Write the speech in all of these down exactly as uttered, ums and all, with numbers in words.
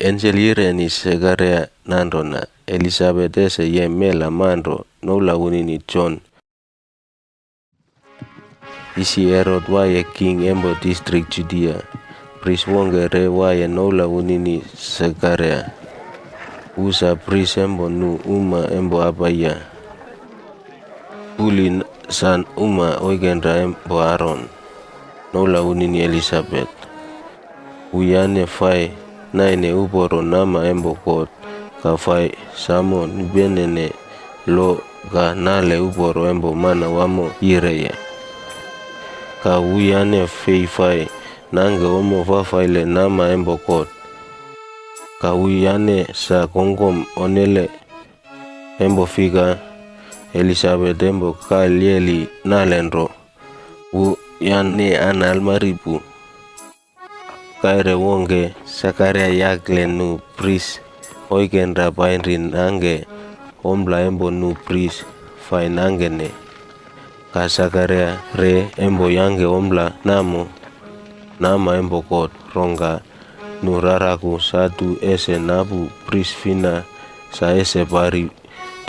Enjel ire ni Sakaria nandro na, Elisabet ese yem mela mandro, noula unini Jon. Isi Erot waie king embo distrik Judia, pris wonge re waie noula unini Sakaria. Wu sa pris embo nu uma embo Abaia. Puli san uma oikenra embo Aron, noula unini Elisabet. Wu yane fai naine uporo nama embo Kot, ka fai samo nipenene lo ka nale uporo embo manawamo ire ye. Ka wu yane fei fai nangke omo fafaile nama embo Kot. Ka wu yane sa kongkom onele embo fika Elisabet embo kalieli nalendro. Wu yane an almaripu. Kaire wonge Sakaria yakle nu pris oikenra painri nangke ombla embo nu pris fai nangkene. Ka Sakaria re embo yangke ombla namo nama embo Kot rongka nu raraku satu ese napu pris fina sa ese pari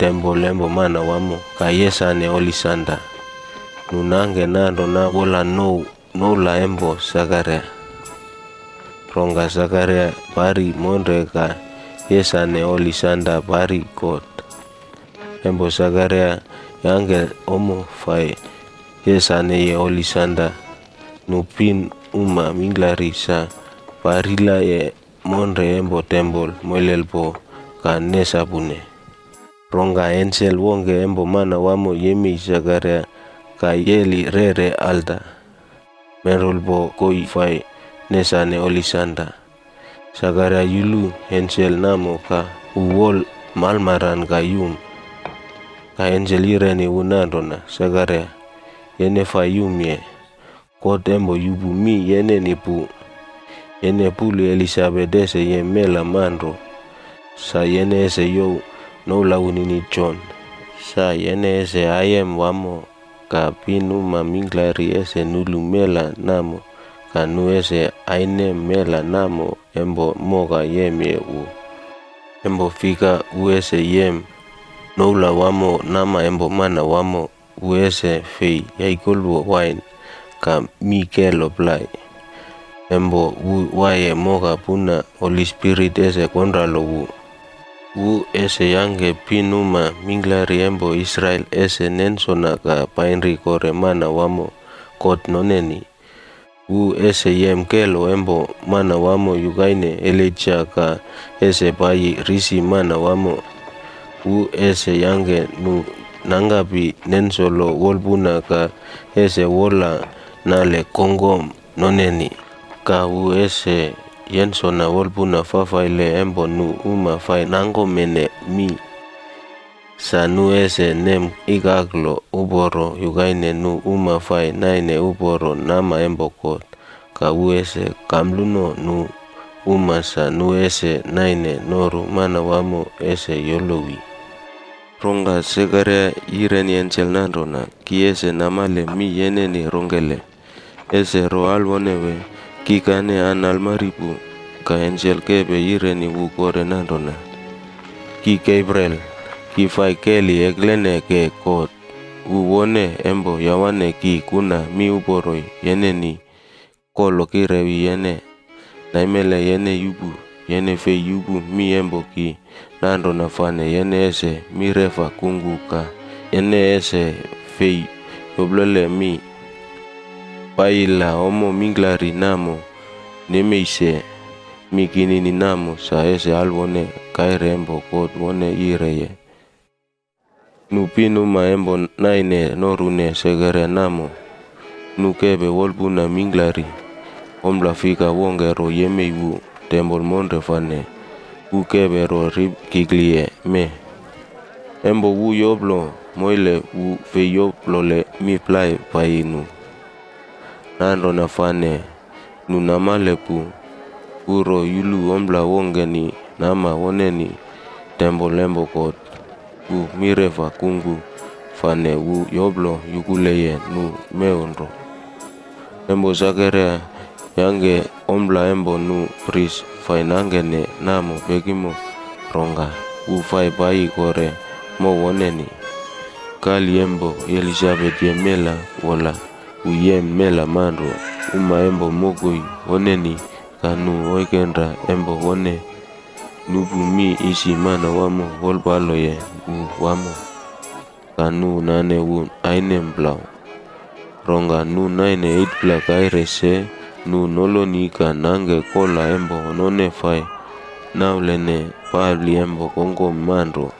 tempol embo manawamo ka yesane oli sanda. Nu nangke nandro na wola nou noula embo Sakaria. Rongka Sakaria pari monre ka yesane oli sanda pari Kot. Embo Sakaria yangke omo fai yesane ye oli sanda. Nu pin uma mingklari sa parila ye monre embo tempol moilel po ka nesapune. Rongka enjel wonge embo manawamo yemei Sakaria ka yeli rere alta. Merol po koi fai nesane oli sanda. Sakaria yulu enjel namo ka wu wol malmaran ka yum. Ka enjel ire ni wu nandro na Sakaria, yene fai yum ye. Kot embo yupu mi yene ni pu. Yene puli Elisabet ese yem mela mandro. Sa yene ese you noula unini Jon. Sa yene ese aiem wamo ka pin uma mingklari ese nulu mela namo ka nu ese ainem mela namo embo moka yem ye wu. Embo fika wu ese yem noula wamo nama embo manawamo wu ese fei yaikolwo wain ka mi kelo plai. Embo wu waie moka puna Oli Spirit ese konralo wu. Wu ese yangke pin uma mingklari embo Israel ese nensona ka painri kore manawamo Kot noneni. Wu ese yem kelo embo manawamo yu kaine Elija ka ese pai risi manawamo. Wu ese yangke nu nangkapi nensolo wolpuna ka ese wola nale kongkom noneni. Ka wu ese yensona wolpuna fafaile embo nu uma fai nangkomene mi. Sa nu ese nem ikaklo uporo yu kaine nu uma fai naine uporo nama embo Kot. Ka wu ese kamluno nu uma sa nu ese naine noru manawamo ese yolowi. Rongka Sakaria ire ni enjel nandro na ki ese namale mi yene ni rongkele. Ese ro alwone we ki kane an almaripu ka enjel kepe ire ni wu kore nandro na. Ki Keprel, ki fai keli eklene ke Kot. Wu wone embo yawane ki kuna mi uporo yene ni kolo kirewi yene. Naimele yene yupu, yene fei yupu mi embo ki nandro na fane yene ese mi refa kungku ka. Yene ese fei yoplele mi. Paila omo mingklari namo, nemeise mi kinini namo sa ese alwone kaire embo Kot wone ire ye. Nu pin uma embo naine norune Sakaria namo. Nu kepe wolpuna mingklari. Ombla fika wonge ro yemei wu tempol monre fane. Wu kepe ro rip kiklie me. Embo wu yoplo moile wu fei yoplole mi plai pai nu. Nandro na fane. Nu namale pu, wu ro yulu ombla wonge ni nama wone ni tempol embo Kot, wu mi refa kungku fane wu yoplo yukule ye nu meondro. Embo Sakaria yangke ombla embo nu pris fai nangke ne namo pekimo rongga wu fai pai kore mo woneni. Kali embo Elisabet yem mela wola wu yem mela manro uma embo mokoi woneni ka nu oikenra embo wone nupu mi isi manawamo wolpaloye wu wamo. Ka nu nane wu ainem plau. Rongga nu naine eitpela kaire se nu noloni ka nangke kola embo none fai naulene pali embo kongkom manro.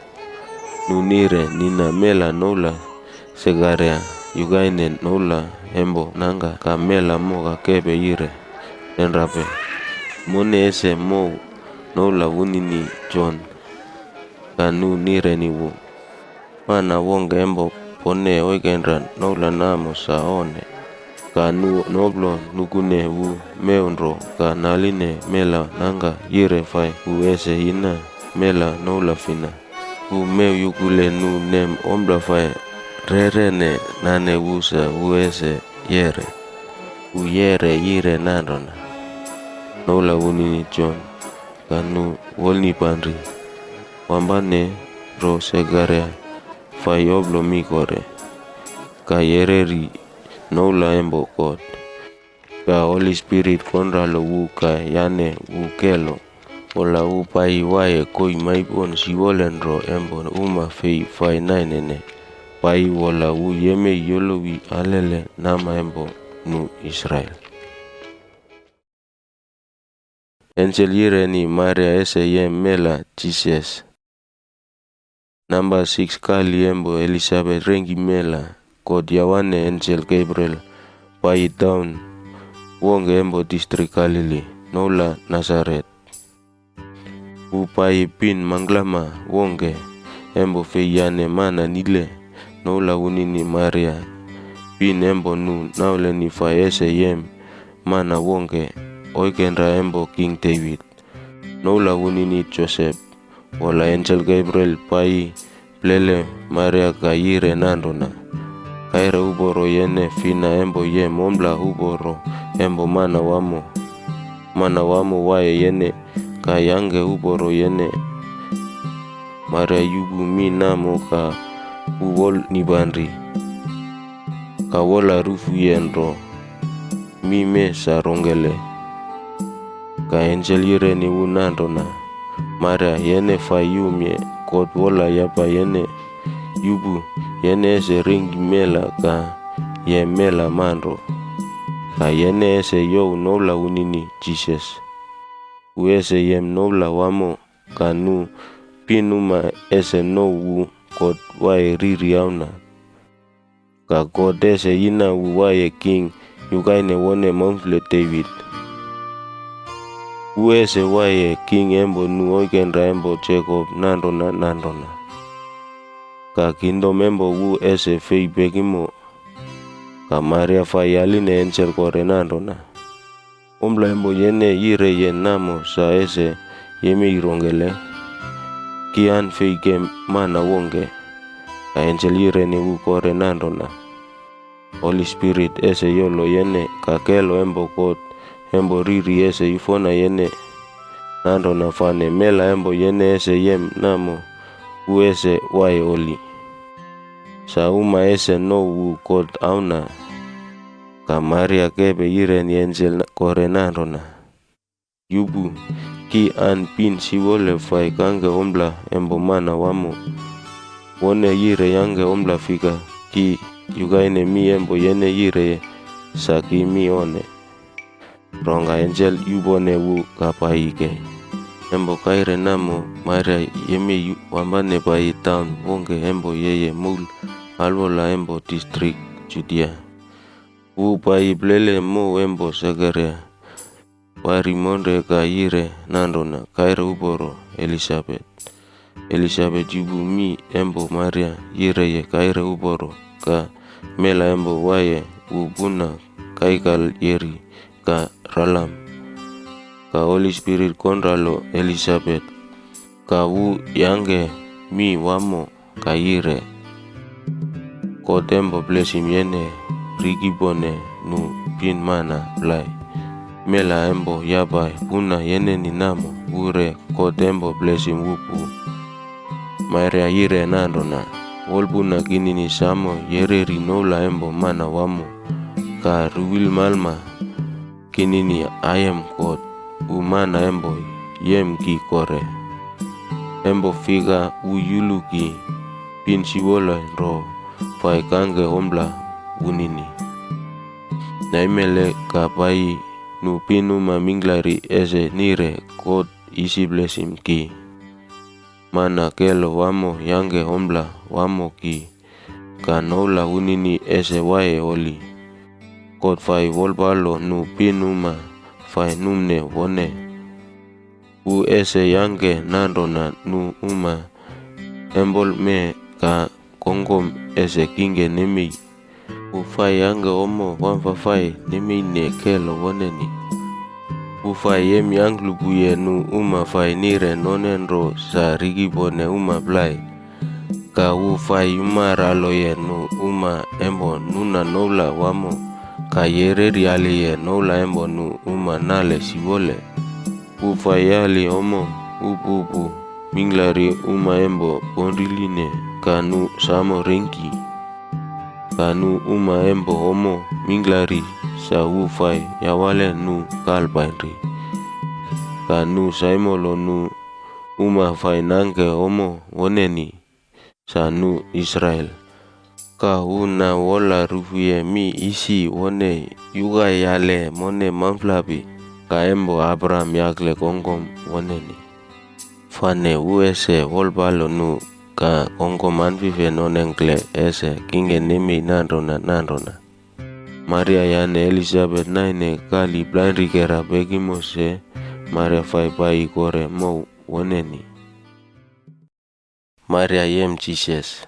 Nu nire nina mela noula Sekaria yu kaine noula embo nangka ka mela mo ka kepe ire. Enrape mone ese mou noula wunini Jon. Ka nu nireni wu manawongge embo pone oikenra noula namo sa one. Ka nu noblo nukune wu meu nro ka naline mela nangka ire fai wu ese ina mela noula fina. Wu meu yukule nu nem ombla fai rerene nane wu sa wu ese yere. Wu yere ire nanrona noula wunini Jon. Ka nu wolnipanri wambane ro Sekaria fai oblo mi kore ka yereri noula embo Kot. Ka Holi Spirit konralo wu ka yane wu kelo wola wu pai wae koi maibon siwolen ro embo uma fei fai nainene pai wola wu yemei yolowi alele nama embo nu Israel. Enjel yireni Maria ese yem mela Jisas. Namba sikis kali embo Elisabet renggi mela Kot yawane enjel Gebriel pai taon wonge embo distrik Galili noula Nasaret. Wu pai pin manglama wonge embo fei yane mana nile noula wunini Maria pin embo nu nauleni fai ese yem mana wonge oikenra embo King Dewit. Noula wunini Josep wola enjel Gebriel pai plele Maria ka yire nanrona. Kaire uporo yene fina embo yem ombla uporo embo manawamo. Manawamo wae yene ka yangke uporo yene. Maria yubu mi namo ka wu wolnipanri ka wola rufu yen ro mi me sa rongele. Ka enjel yireni wu nanrona. Maria yene fai yumye Kot wola yapa yene yubu yene ese renggi mela ka yem mela manro. Ka yene ese you noula wunini Jisas. Wu ese yem noula wamo ka nu pin uma ese nou wu Kot wae riri auna. Ka Kot ese ina wu wae king yu kaine wone maunfle Dewit. Wu ese wae king embo nu oikenra embo Jekob nanrona nanrona. Ka kingdom embo wu ese fei pekimo. Ka Maria fai yaline enjel kore nanrona. Ombla embo yene yire yen namo sa ese yemei rongele. Ki an fei ke mana wonge. Ka enjel yireni wu kore nanrona. Holi Spirit ese yolo yene ka kelo embo Kot embo riri ese yufona yene. Nanrona fane mela embo yene ese yem namo wu ese wae oli. Sa uma ese nou wu Kot auna. Ka Maria kepe yireni enjel kore nanrona. Yubu ki an pin siwole fai kangke ombla embo manawamo. Wone yire yangke ombla fika ki yu kaine mi embo yene yire sa ki mi one. Rongga enjel yupone wu ka pai ke. Embo kaire namo Maria yemei wambane pai taon wonge embo yeye moul alwola embo distrik Judia. Wu pai plele mou embo Sekaria. Wari monre ka yire nanrona kaire uporo Elisabet. Elisabet yubu mi embo Maria yire ye kaire uporo ka mela embo wae wu puna kaikal yeri ka ralam. Ka Holi Spirit konralo Elisabet ka wu yangke mi wamo ka yire. Kot embo blesim yene rikipone nu pin mana plai. mela embo yabai puna yeneni namo, ure Kot embo blesim upu. Maria ire nandrona, wolpuna kinini samo yereri noula embo mana wamo, ka ruwilmalma kinini aiem Kot, u mana embo yiem ki kore. Embo fika u yulu ki, pin siwolo ro, fai kangke ombla wunini. Naimele ka pai nu pin uma mingklari ese nire Kot isi blesim ki. Mana kelo wamo yangke ombla wamo ki, ka noula wunini ese wae oli. Kot fai wolpalo nu pin uma fai numne wone. U ese yangke nandrona nu uma, embol me ka kongkom ese kingke nemei. U fai yangke omo wamfafai nemei ne kelo woneni. U fai yem yanglupu ye nu uma fai nire nonen ro sa riki pone uma plai. Ka u fai yumar alo ye nu uma embo nuna noula wamo, ka yereri ali ye noula embo nu uma nale siwole. U fai ali omo upupu mingklari uma embo ponriline ka nu samo rengki. Ka nu uma embo omo mingklari sa u fai yawale nu kalpainri. Ka nu saimolo nu uma fai nangke omo woneni sa nu Israel. Ka u na wola rufuye mi isi wone yukai yale mone mamplapi ka embo Abraham yakle kongkom woneni. Fane u ese wolpalo nu ka kongkom anfife nonengkle ese kingke nemei nandrona nandrona. Maria yane Elisabet naine kali plainri kera pekimo se Maria fai pai kore mo woneni. Maria yem Jises.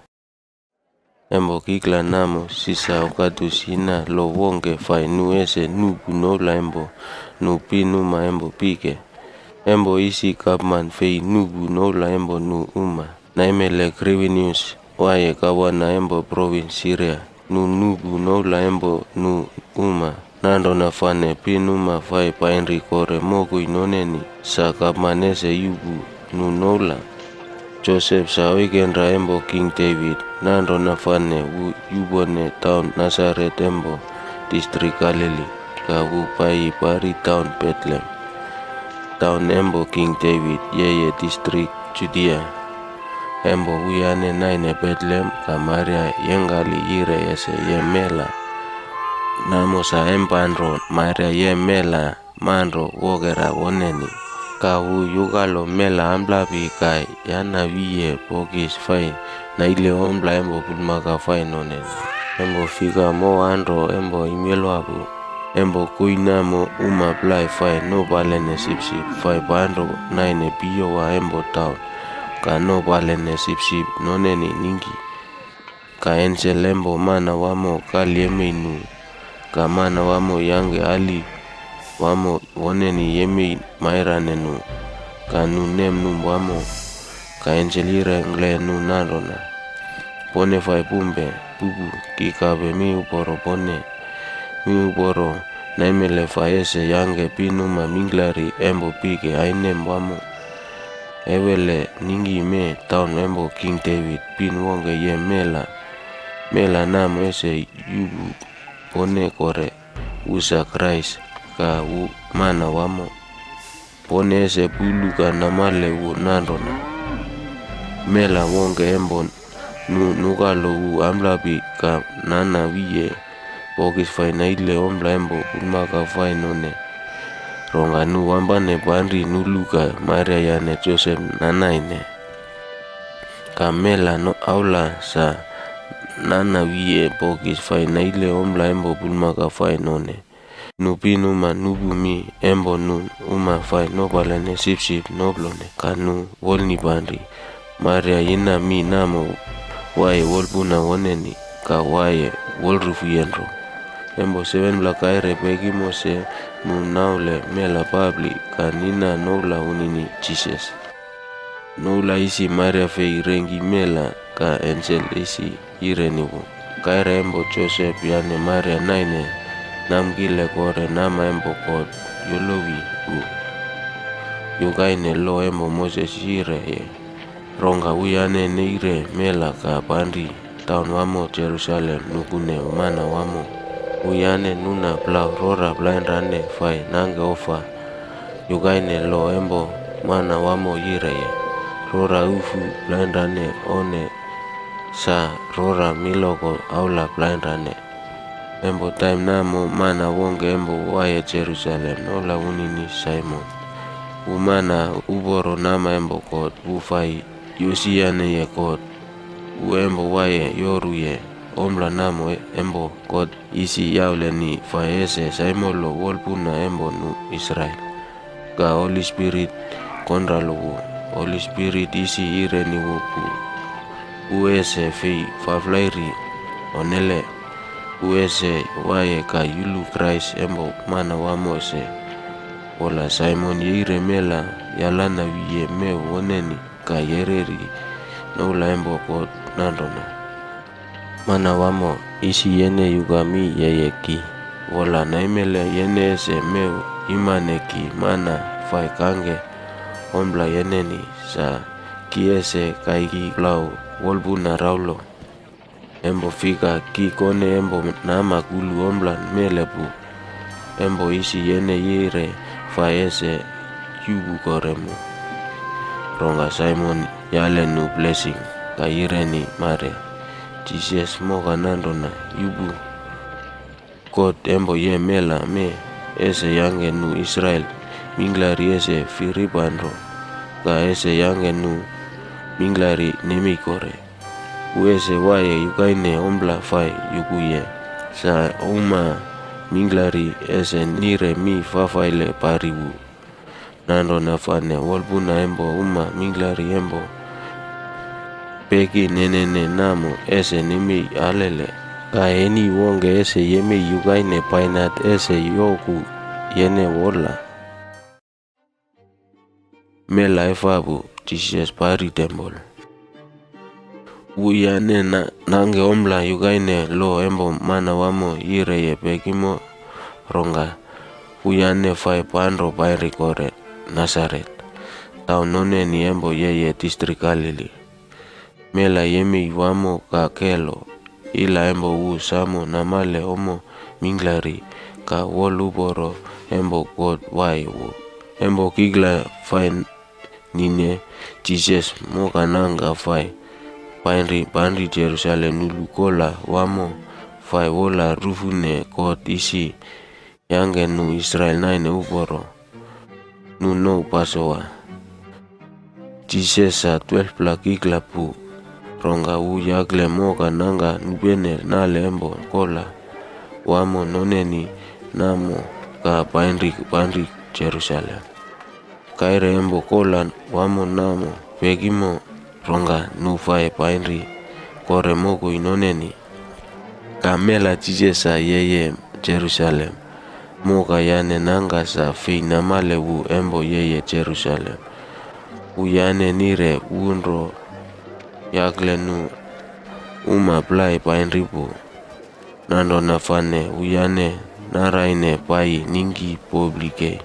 Embo kikla namo sisa okatus ina lo wongke fai nu ese nupu noula embo nu pin uma embo pike. Embo isi kapman fei nupu noula embo nu uma. Naimele Krivinius wae kawana embo provins Siria nu nupu noula embo nu uma. Nandrona fane pin uma fai painri kore mokui noneni sa kapman ese yupu nu noula. Josep sa oikenra embo King Devid, nandrona fane u yupone taon Nasaret embo distrik Galili, ka u pai bari taon Betlem, taon embo King Devid, yeye distrik Judia. Embo u yane naine Betlem ka Maria yengkali ire ese yem mela. Namo sa empanro Maria yem mela manro wokera woneni. Ka u yukalo mela amplapi ka yana wiye pokis fai naile ompla embo pulmaka fai noneni. Embo fika mo anro embo imeloapu. Embo kui namo uma plai fai no palene sipsip fai panro naine piyowa embo taon. Ka no palene sipsip noneni ningki. Ka ensel embo mana wamo kaliemei nu. Ka mana wamo yangke ali wamo woneni yemei mairane nu. Ka nu nem nu wamo. Ka ensel ire ngkle nu nandrona. Pone fai pumpe pupu ki kape mi uporo pone. Mi uporo naimele fai ese yangke pin uma mingklari embo pike ainem wamo. Ewele ningki me taon embo King Devid pin wongke yem mela. Mela namo ese yupu pone kore u sa Kraes ka u mana wamo. Pone ese pulu ka namale u nandrona. Mela wongke embo nu nukalo u amplapi ka nana wiye pokis fai naile ompla embo pulmaka fai none. Rongka nu wampane panri nulu ka Maria yane Josep nanaine. Ka mela no aula sa nana wiye pokis fai naile ompla embo pulmaka fai none. Nu pin uma nupu mi embo nu uma fai no palene sipsip noplone ka nu wolni panri. Maria ina mi namo wae wolpuna woneni ka wae wolrufuyenro. Embo sevenpla kaire pekimo se nu naule mela papli ka nina noula wunini Jises. Noula isi Maria fei rengki mela ka ensel isi ire niwo. Kaire embo Josep yane Maria naine namkile kore nama embo Kot. yolowi u. Yu kainne lo embo Moses ire ye. Rongga wi ane neire mela ka panri taon wamo Jerusalem nukune mana wamo. Wi ane nuna plau rora plain rane fai nangge ofa. Yu kainne lo embo mana wamo ire ye. Rora ufu plain rane one sa rora miloko aula plain rane. Embo taim namo mana wonge embo waye Jerusalem nola unini Saimon. U mana u boro nama embo Kot u fai yosi ane ye Kot. U embo waye yoru ye omla namo embo Kot isi yaule ni fai ese Saimon lo wolpuna embo nu Israel. Ka Holi Spirit konra lo u. Holi Spirit isi ire ni u pu. U ese fei faflairi onele. U ese waye ka yulu Kraist embo mana wamo se. Wola Saimon ye ire mela yalana wiye meu oneni ka yereri noula embo Kot nandona. Mana wamo isi yene yuka mi yeye ki. Wola naimele yene ese meu imane ki mana fai kange ombla yeneni sa ki ese kaiki plau wolpuna raulo. Embo fika ki kone embo nama kulu ombla mele pu. Embo isi yene yire fai ese yuku kore mu. Rongga Saimon yale nu blesing ka ire ni mare. Jisas moka nandona yuku. Kot embo ye mela me ese yangge nu Israel minglari ese firipanro ka ese yangge nu minglari nemi kore. U ese waye yu kainne ombla fai yuku ye. Sa uma minglari ese nire mi fafaile pari u. Nandona fane wolpuna embo uma minglari embo. Peki nenene namo ese nemi alele. Ka eni wonge ese yemi yu kainne painat ese yoku yene wola. Mela efapu Jisas pari tempel. Wi ane nangge ombla yu kainne lo embo mana wamo ire ye pekimo rongga. Wi ane fai panro painri kore Nasaret. Taon noneni embo yeye distrik Galili. Mela yemi wamo ka kelo. Ila embo u samo namale omo minglari ka wol u boro embo Kot wai u. Embo kikla fai nine Jisas moka nangga fai. Painri panri Jerusalem nulu kola wamo fai wola rufune Kot isi. Yangge nu Israel naine u boro. Nu no Pasoa. Jisas sa twelve pla kikla pu. Rongga u yakle moka nangga nupene nale embo kola. Wamo noneni namo ka painri panri Jerusalem. Kaire embo kola wamo namo pekimo rongga nu fai painri kore mokui noneni. Ka mela Jisas sa yeye Jerusalem. Moka yane nangga sa fei namale u embo yeye Jerusalem. U yane nire unro yakle nu uma plai painri pu. Nandona fane u yane naraine pai ninggi poplike.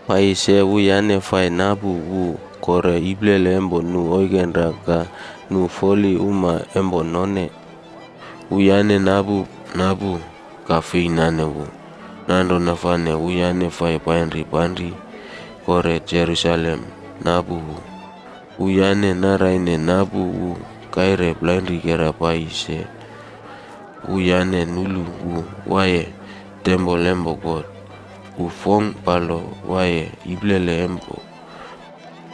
Pai se u yane fai napu u kore iplele embo nu oikenra ka nu foli uma embo none. U yane napu napu ka fei nane u. Nandona fane u yane fai painri panri kore Jerusalem napu u. U yane naraine napu u kaire plainri kera pai se. U yane nulu u waye tempel embo Kot. U fong palo waye iplele embo.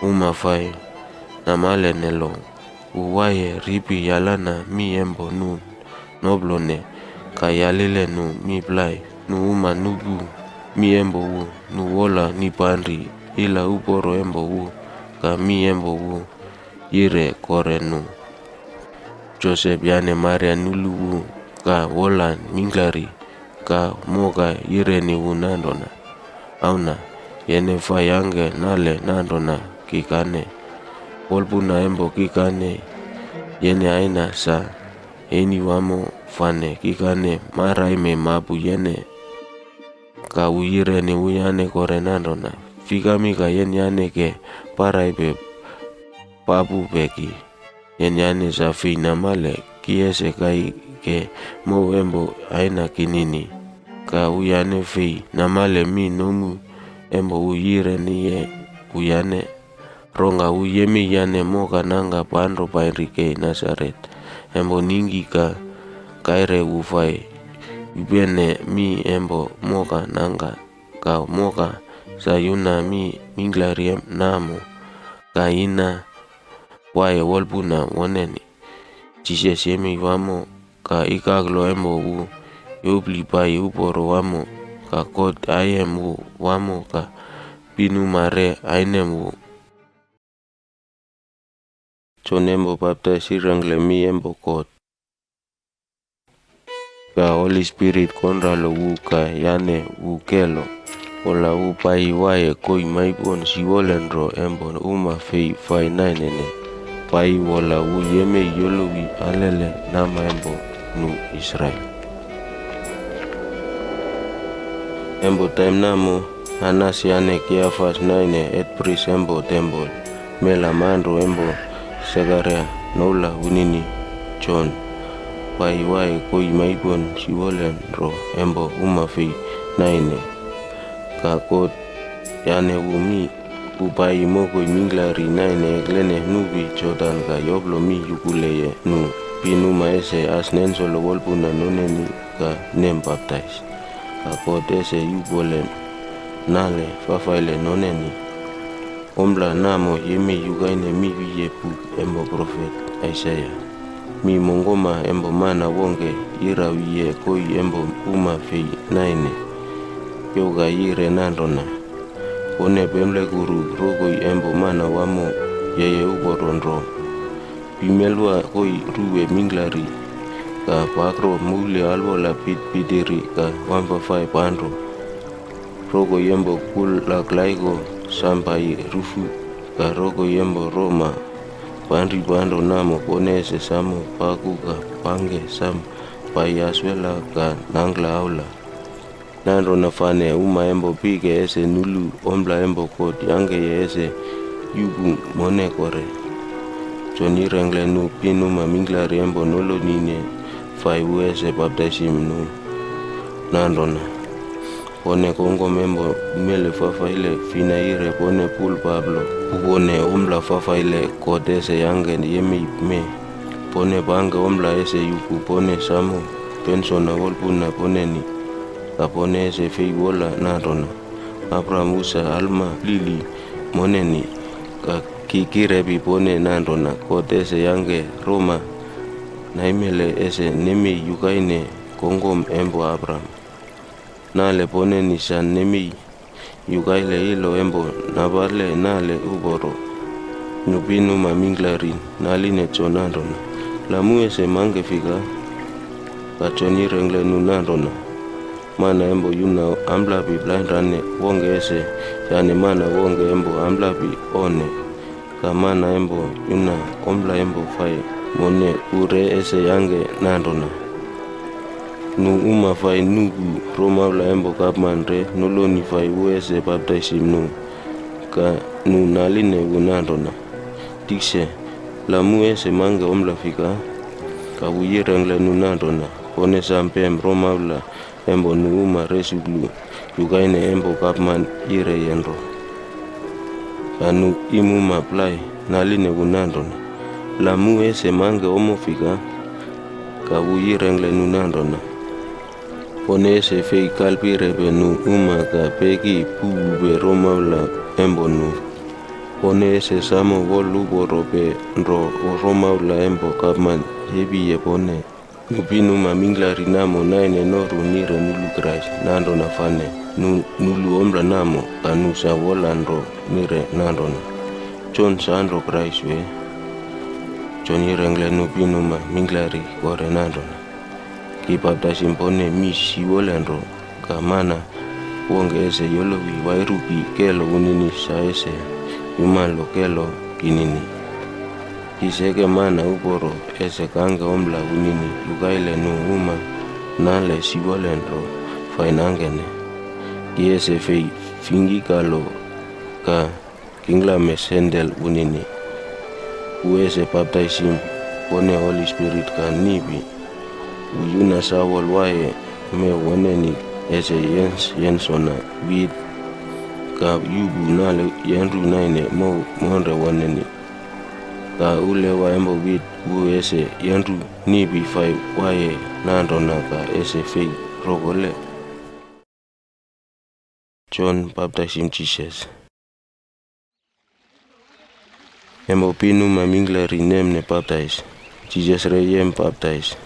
Uma fai namale ne lo. U waye ripi yalana mi embo nu noplone ka yalile nu mi plai nu uma nupu mi embo u nu wola ni panri ila u poro embo u ka mi embo u ire kore nu. Josep yane Maria nulu u ka wola minglari ka moka ire ni u nandona. Auna yene fai angge nale nandona kikane. Wolpuna embo kikane yene aina sa eni wamo fane kikane marai me mapu yene. Ka u yire ni uyane kore nandona, fika mi ka ien yane ke parai pe papu peki. Ien yane sa fei namale, ki ese kai ke mou embo aina kinini. Ka uyane fei namale mi nomu embo u yire ni ye uyane. Ronga u yemei yane moka nangga pandro painri kei Nasaret. Embo ningi ka kaire u fai. Upene mi embo moka nangga. Ka moka sa yuna mi minglariem namo. Ka ina wae wolpuna woneni. Jisas yemei wamo ka ikaklo embo u. Yopli pai uporo wamo. Ka Kot aiem u wamo ka pinuma re ainem u. Jon embo paptais irengle mi embo Kot. Ka Holi Spirit konralo u ka yane u kelo. Wola u pai wae koi maibon siwolen ro embo uma fei fai nainene. Pai wola u yemei yolowi alele nama embo nu Israel. Embo taim namo Anas yane Kaiafas naine hed pris embo tempel. Mela manro embo Sakaria noula unini Jon. Pai wae koi maibon siwolen ro embo uma fei naine. Ka Kot yane u mi u pai mokoi minglari naine eklene nubi Jotan ka yoplo mi yukule ye nu. Pinuma ese as nensolo wolpuna noneni ka nem paptais. Ka Kot ese yukole nale fafaile noneni. Omla namo yemei yukaine mi wie buk embo profet Aisaia. Mi mongoma embo mana wonge ira wie koi embo uma fei naine. Yoka ire nandona. Pone pemle kuru rokoi embo mana wamo yeye uporon ro. Pimelwa koi ruwe minglari. Ka pakro mule alwola pitpitiri ka wampafai pandro. Rokoi embo kul laklaiko sampai rufu. Ka rokoi embo roma. Pandri pandro namo pone ese samo paku ka pange sampai aswela ka nangla aula. Nandona fane uma embo pike ese nulu omla embo Kot yangeye ese yuku mone kore. Jon irengle nu pinuma minglari embo nolonine fai u ese paptaisim nu. Nandona. Pone kongom embo mele fafaile fina ire pone pul paplo. Upone omla fafaile Kot ese yange yemei me. Pone pange omla ese yuku pone samo. Pensona wolpuna poneni. Ka pone ese fei wola nandona. Abraham usa alma lili moneni. Ka kikirepi pone nandona Kot ese yange roma. Naimele ese nemei yukaine kongom embo Abraham. Nale poneni san nemei. Yukaile ilo embo napale nale uporo. Nu pinuma minglari naline Jon nandona. Lamu ese mange fika. Ka Jon irengle nu nandona. Mana embo yuna amlapi plain rane wonge ese. Yane mana wonge embo amlapi one. Ka mana embo yuna omla embo fai mone ure ese yange nandona. Nu uma fai nuku romaula embo kapman re noloni fai u ese paptaisim nu. Ka nu naline u nandona. Tikse, lamu ese mange omla fika. Ka u irengle nu nandona. Pone sampem romaula embo nu uma resuklu yukaine embo kapman ire yenro. Ka nu imuma plai naline u nandona. Lamu ese mange omo fika. Ka u irengle nu nandona. Pone ese fei kalpire pe nu uma ka peki pupu pe romaula embo nu. Pone ese samo wol uporo pe ro romaula embo kapman yepi ye pone. Nu pinuma minglari namo naine noru nire nulu Kraes nandona fane. Nu nulu omla namo ka nu sa wolan ro nire nandona. Jon sanro Kraes we. Jon irengle nu pinuma minglari kore nandona. Ki paptaisim pone mi siwolen ro. Ka mana wonge ese yolowi wairuki kelo unini sa ese yumanlo kelo kinini. Ki seke mana uporo ese kange omla unini yukaile nu uma nale siwolen ro fainangene. Ki ese fei fingikalo ka kinglames hendel unini. Wu ese paptaesim wone Holi Spirit ka nipi. Wu yu na sawol wae me woneni ese yens yensona wit. Ka yu pu nale yenru naine mo monre woneni. Ka ulewa embo wit wu ese yenru nipi fai wae nandona ka ese fei rokole. Jon paptaesim Jisas. Embo pinu ma minglari nem ne paptaes. Jisas re yem paptaes.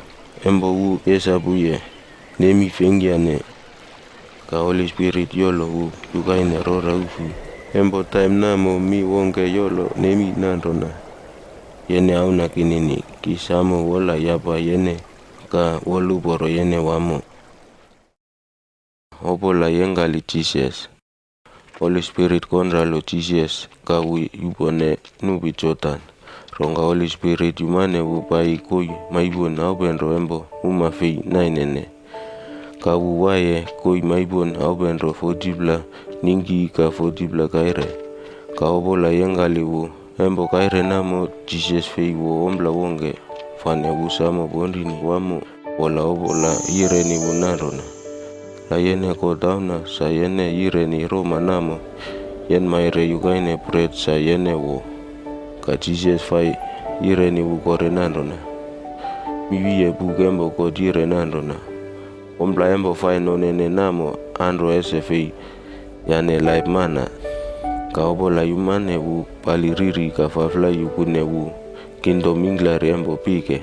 Embo wu pesapu ye nemi fengiane. Ka Holi Spirit yolo wu yu kaine rora ufu. Embo taem namo mi wonge yolo nemi nandona. Yene auna kinini ki samo wola yapa yene ka woluporo yene wamo. Opo la yengali Jisas. Holi Spirit konra lo Jisas ka wu yupone nupi Jotan. Rongga Holi Spirit yumane wu pai koi maibon aupenro embo uma fei nainene. Ka wu wae koi maibon aupenro fotipla ningki ka fotipla kaire. Ka opo la yengali wu embo kaire namo Jisas fei wo ombla wonge. Fane wu samo bondini wamo wola opo la yireni wu nandona. La yene Kot auna sa yene yireni roma namo. Yen maire yu kaine bret sa yene wo. Ka Jisas fai yireni wu kore nandona. Mi wiye pu kembo Kot yire nandona. Ombla embo fai nonene namo anro ese fei yane laip mana. Ka opo la yumane wu pali riri ka faflai yu kune wu kingdom minglari embo pike.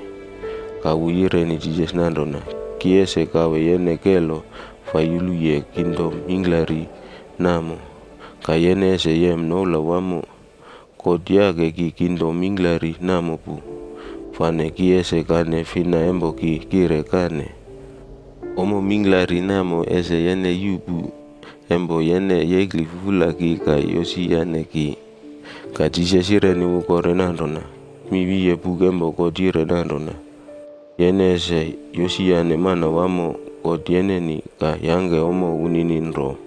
Ka wu yireni Jisas nandona. Ki ese kawe yene kelo fai yulu ye kingdom minglari namo. Ka yene ese yem noula wamo. Kot yake ki kingdom minglari namo pu. Fane ki ese kane fina embo ki kire kane. Omo minglari namo ese yene yu pu. Embo yene yekli fufula ki ka yosi yane ki. Ka Jisas yireni wu kore nandona. Mi wiye pu kembo Kot yire nandona. Yene ese yosi yane mana wamo Kot yeneni ka yange omo unini nro.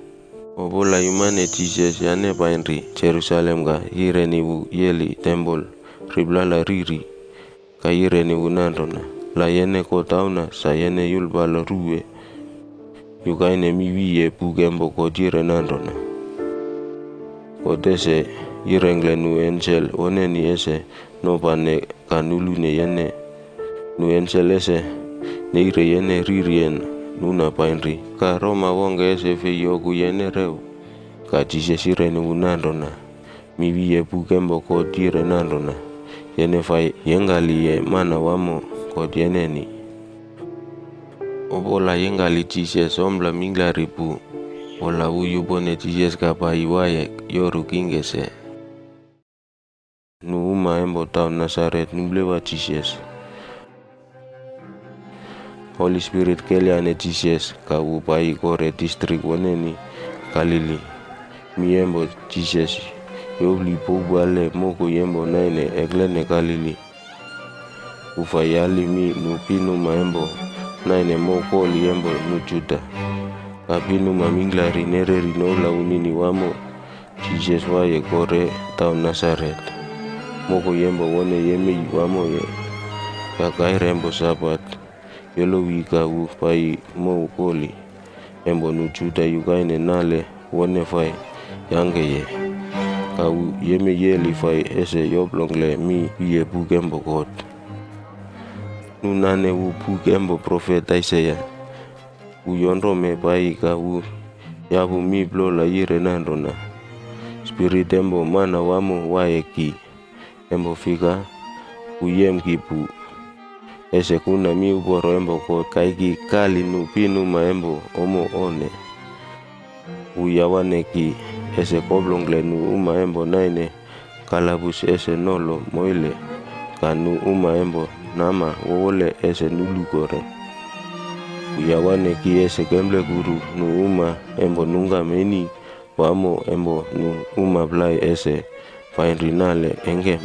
Opo la yumane Jisas yane painri Jerusalem ka yireni wu yeli tempel riplala riri. Ka yireni wu nandona. La yene Kot auna sa yene yulpalo ruwe. Yu kaine mi wiye pu kembo Kot yire nandona. Kot ese yirengle nu ensel woneni ese nopane ka nulu ne yene. Nu ensel ese neire yene ririen nuna painri. Ka roma wonge ese fei yoku yene reu. Ka Jisas yireni wu nandona. Mi wiye pu kembo Kot yire nandona. Yene fai yengali ye mana wamo Kot yeneni. Opo la yengali Jisas ombla minglari pu. Ola wu yupone Jisas ka pai wae yoru kingese. Nu uma embo taon Nasaret nublewa Jisas. Holi Spirit keliane Jisas ka wu pai kore distrik woneni Kalili. Mi embo Jisas yopli poubwale moko yembo naine eklene Kalili. Wu fai yali mi nu pinuma embo naine mo koli embo nu Juta. Ka pinuma minglari nereri noula unini wamo. Jisas wae kore taon Nasaret. Moko yembo wone yemei wamo ye. Ka kaire embo Sapat. Yolowi ka wu pai mo koli. Embo nu Juta yu kaine nale wone fai yange ye. Ka wu yemei yeli fai ese yoplongle mi wiye pu kembo Kot. Nu nane wu pu kembo profet Aiseia. Wu yondro me pai ka wu yapu mi plola yire nandona. Spirit embo mana wamo wae ki. Embo fika wu yem ki pu. Ese kuna mi uporo embo Kot kaiki kali nu pinuma embo omo one. Wu yawane ki ese koplongle nu uma embo naine kalabus ese nolo moile ka nu uma embo nama wowole ese nulu kore. Wu yawane ki ese kemble kuru nu uma embo nungga meni wamo embo nu uma plai ese painri nale engem.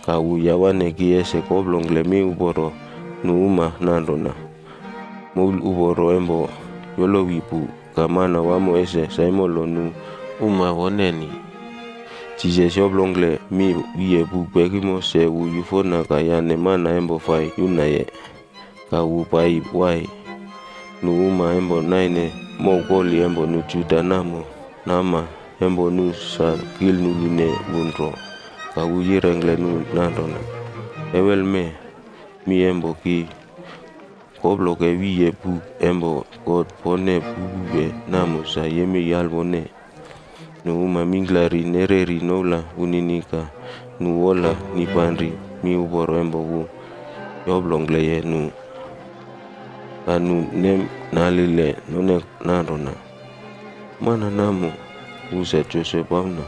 Ka wu yawane ki ese koplongle mi uporo nu uma nandona. Moul uporo embo yolowi pu. ka mana wamo ese saimo lo nu uma woneni. Jisas yoblongkle mi wie buk pekimo se wu yufona ka yane mana embo fai yuna ye. Ka wu pai wai nu uma embo naine mo koli embo nu Juta namo nama embo nu sa kil nulu ne wunro. Ka wu yirengkle nu nanrona, ewel me mi embo ki koblo ke wie buk embo God pone bubu be namo sa yemei alwone. Nu uma mingklari nereri noula wunini ka nu wola ni banri mi ubor embo wu yoblongkle ye nu. Ka nu nem nalile none nanrona, mana namo wu sa Josep auna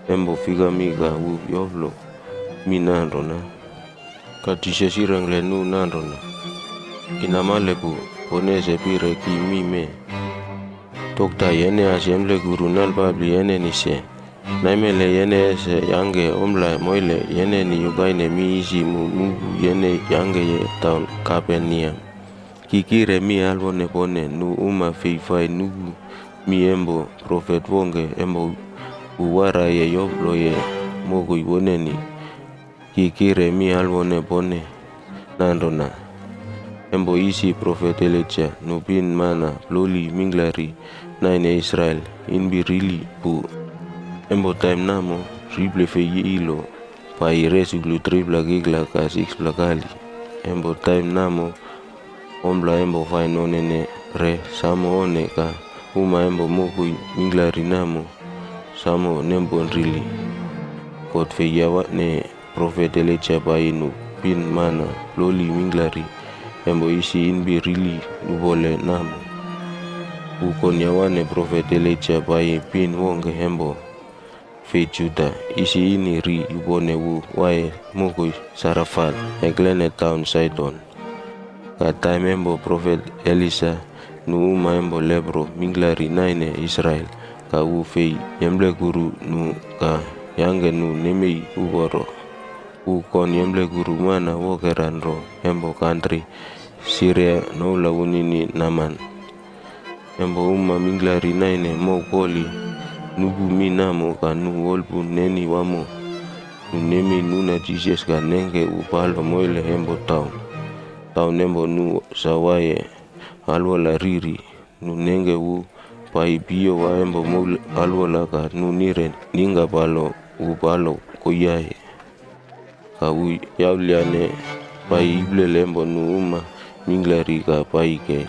embo fika mi ka wu yoblo mi nanrona. Ka Jisas yirengkle nu nanrona, inamale pu pone ese pire ki mi me. Tokta yene asi emblekuru nalpapli eneni se, naimele yene ese yangke omla moile yeneni yukaine mi isi mu mupu yene yangke ye taun Kapeniam. Ki kire mi alwone pone nu uma fei fai nupu mi embo profet wongke embo wu wara ye yoblo ye mokoi woneni. Ki kire mi alwone pone nanrona, embo isi profet Elija nu pin mana ploli mingklari naine Israel inbi rili pu. Embo taim namo riple fei ilo pai res uklu tripela kikla ka sikspela kali. Embo taim namo ompela embo fai nonene re samo one ka uma embo mokoi mingklari namo samo nembon rili. God fei yawa ne profet Elija pai nu pin mana ploli mingklari embo isi inbi rili nupole namo. Wu kon yawa ne profet Elija pai pin wongke embo fei Juta isi ini ri yupone wu wae mokoi Sarafat eklene taun Saidon. Ka taim embo profet Elisa nu uma embo lepro mingklari naine Israel ka wu fei yemblekuru nu ka yangke nu nemei ukoro. Wu kon yemblekuru mana wokera nro embo kantri Siria noula wunini Naman. Embo uma mingklari naine mo koli nupu mi namo ka nu wolpu neni wamo. Nu nemei nuna Jisas ka nengke wu palo moile embo taun. Taun embo nu sa wae alwala riri. Nu nengke wu pai piowa embo moul alwala ka nu nire ningka palo wu palo koiae. Ka wu yauliane pai iplel embo nu uma mingklari ka pai ke.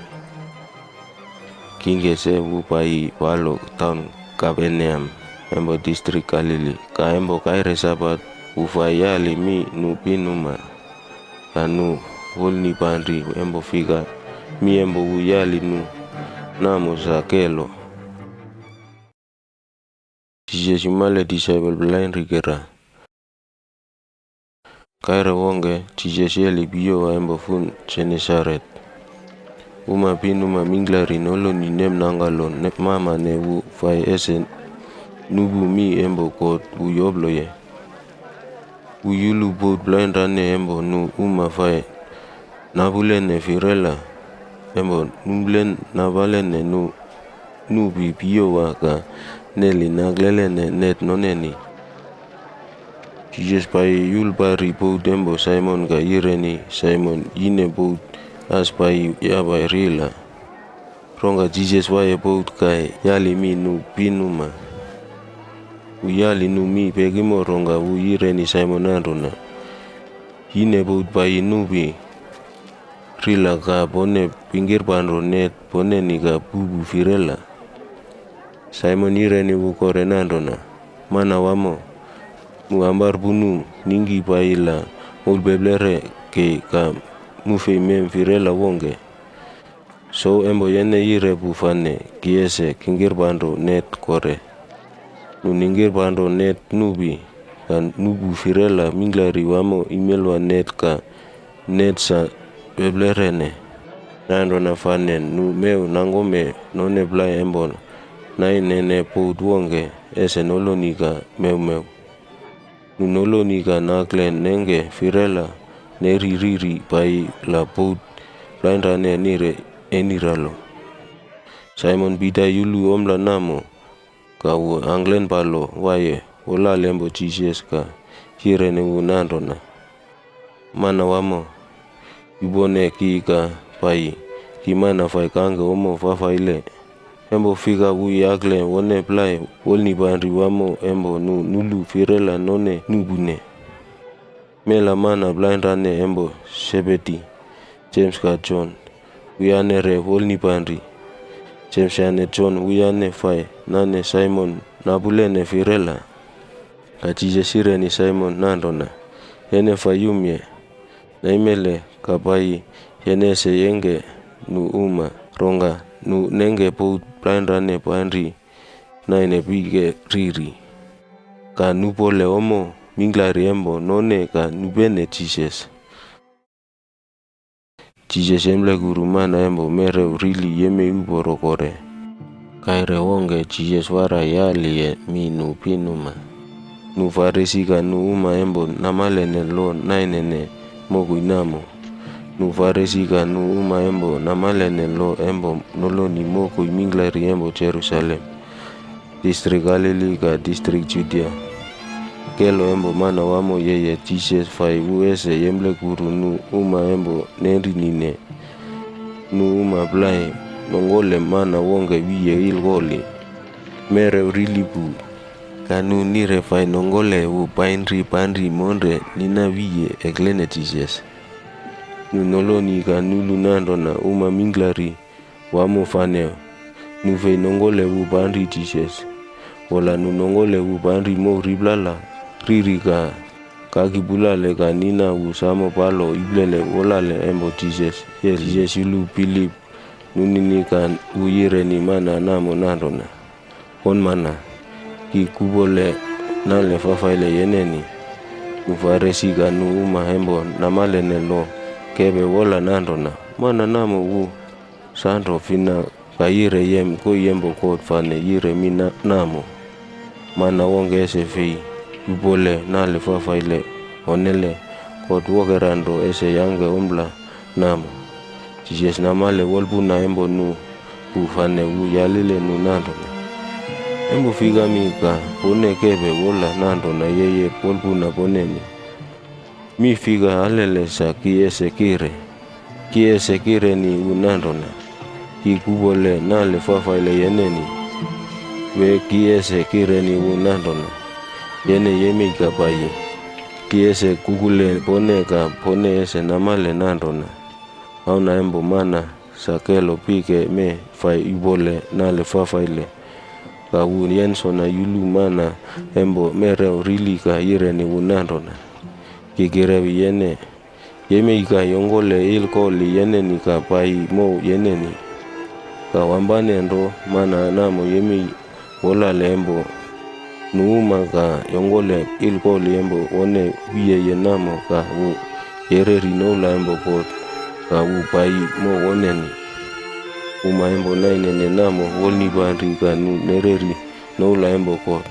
Kingke se wu pai palo taun Kapeneam embo distrik Kalili ka embo kaire Sapat wu fai yali mi nu pin uma. Ka nu wol ni panri embo fika mi embo wu yali nu namo sa kelo. Jisas yumale disaepol pela henrikera. Kaire wonke Jisas yali piowa embo fun Jenesaret. Uma pin uma mingklari nolo ni nem nangalo ne mama ne wu fai ese nupu mi embo kot wu yoblo ye. Wu yulu bout plain rane embo nu uma fai napulene firela embo numplen napalene nu nupi piowa ka neli naklelene net noneni. Jisas pai yul pari bout embo Saimon ka yireni Saimon yine bout as pai yabai rila. Rongka Jisas wae bout ka yali mi nu pin uma. Wu yali nu mi pekimo rongka wu yireni Saimon anrona. Yine bout pai nupi rila ka pone pingkir panro net poneni ka pupu firela. Saimon yireni wu kore nanrona. Mana wamo. Mu ambar punu ningki pai la moul peplere kei ka mu fei mem firela wongke. So embo yene yire pu fane kiese kingkir panro net kore. Nu ningkir panro net nupi ka nupu firela mingklari wamo imelwa net ka net sa peplerene. Nanrona fane nu meu nangome none plai embo nainene bout wongke ese noloni ka meumeu. Nu noloni ka nakle nengke firela neri riri pai la bout plain rane nire eniralo. Saimon Pita yulu omla namo, ka wu anglen palo waie wolale embo Jisas ka yirene wu nandona, "Mana wamo, yu pone ki ka pai ki mana fai kangke omo fafaile. Embo fika wu yakle wone plai wolnipainri wamo embo nu nulu firela none nupune." Mela mana plainrane embo Sepeti, Jems ka Jon, wu yane re wolnipainri. Jems yane Jon wu yane fai nane Saimon napulene firela. Ka Jisas yireni Saimon nandona, "Ene fai yumie. Naimele ka pai ene se yengke nu uma, rongga nu nengke bout plainrane painri naine pike riri. Ka nu pole omo mingklari embo none ka nupene Jisas." Jisas yemle kuru mana embo merew rili yemei uboro kore. Kaire wongke Jisas wara yalie mi nu pinuma. Nu Farisi ka nu uma embo namalene lo nainene mokui namo. Nu Farisi ka nu uma embo namalene lo embo noloni mokui mingklari embo Jerusalem, distrik Galili ka distrik Judia. Kelo embo mana wamo yeye Jisas fai wu ese yemle kuru nu uma embo nenri nine. Nu uma plai nongole mana wongke wie ilkoli. Merew rili pu. Ka nu nire fai nongole wu painri painri monre nina wie eklene Jisas. Nu noloni ka nulu nandona uma mingklari wamo fane nu fei nongole wu painri Jisas. Wola nu nongole wu painri mo riplala riri ka kaki pulale ka nina wu samo palo iplele wolale embo Jisas. Yeli Jisas yulu Pilip nunini ka wu yireni mana namo nandona, "Bon mana, ki kupole nale fafaile yeneni?" Nu Farisi ka nu uma embo namalene lo kepe wola nandona, "Mana namo wu sando fina ka yire yem koi embo Kot fane yire mi namo. Mana wongke ese fei kupole nale fafaile onele Kot wokerando ese yangke omla namo." Jisas namale wolpuna embo nu pu fane wu yalile nu nandona, "Embo fika mi ka pone kepe wola nandona yeye wolpuna poneni? Mi fika alele sa ki ese kire. Ki ese kireni wu nandona, 'Ki kupole nale fafaile yeneni.' We ki ese kireni wu nandona, 'Yene yemei ka paiye.' Ki ese kukule pone ka pone ese namale nandona. Auna embo mana sa kelo pike me fai upole nale fafaile, ka wu yensona yulu mana embo merew rili ka yireni wu nandona. Ki kirewi yene, yemei ka yongole ilkoli yeneni ka pai mo yeneni. Ka wambanendo mana namo yemei wolale embo nu uma ka yongole ilkoli embo wone wie ye namo ka wu yereri noula embo Kot ka wu pai mo woneni. Uma embo nainene namo wolnipanri ka nu nereri noula embo Kot.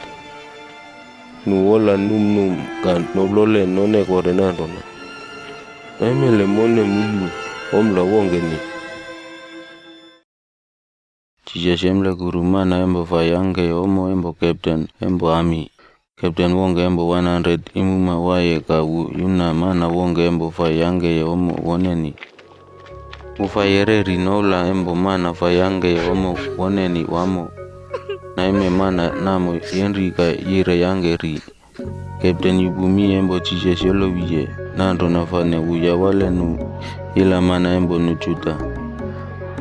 Nu wola numnum ka noblole none kore nandona, 'Naimele mone mulu omla wongeni.'" Jisas yemle kuru mana embo fai yangke omo embo kepten embo ami. Kepten wongke embo wan handred imuma waie ka wu yuna mana wongke embo fai yangke omo woneni. Wu fai yereri noula embo mana fai yangke omo woneni wamo, "Naime mana namo yenri ka yire yangke ri." Kepten yupumi embo Jisas yolowiye nandona fane wu yawale nu ila mana embo nu Juta.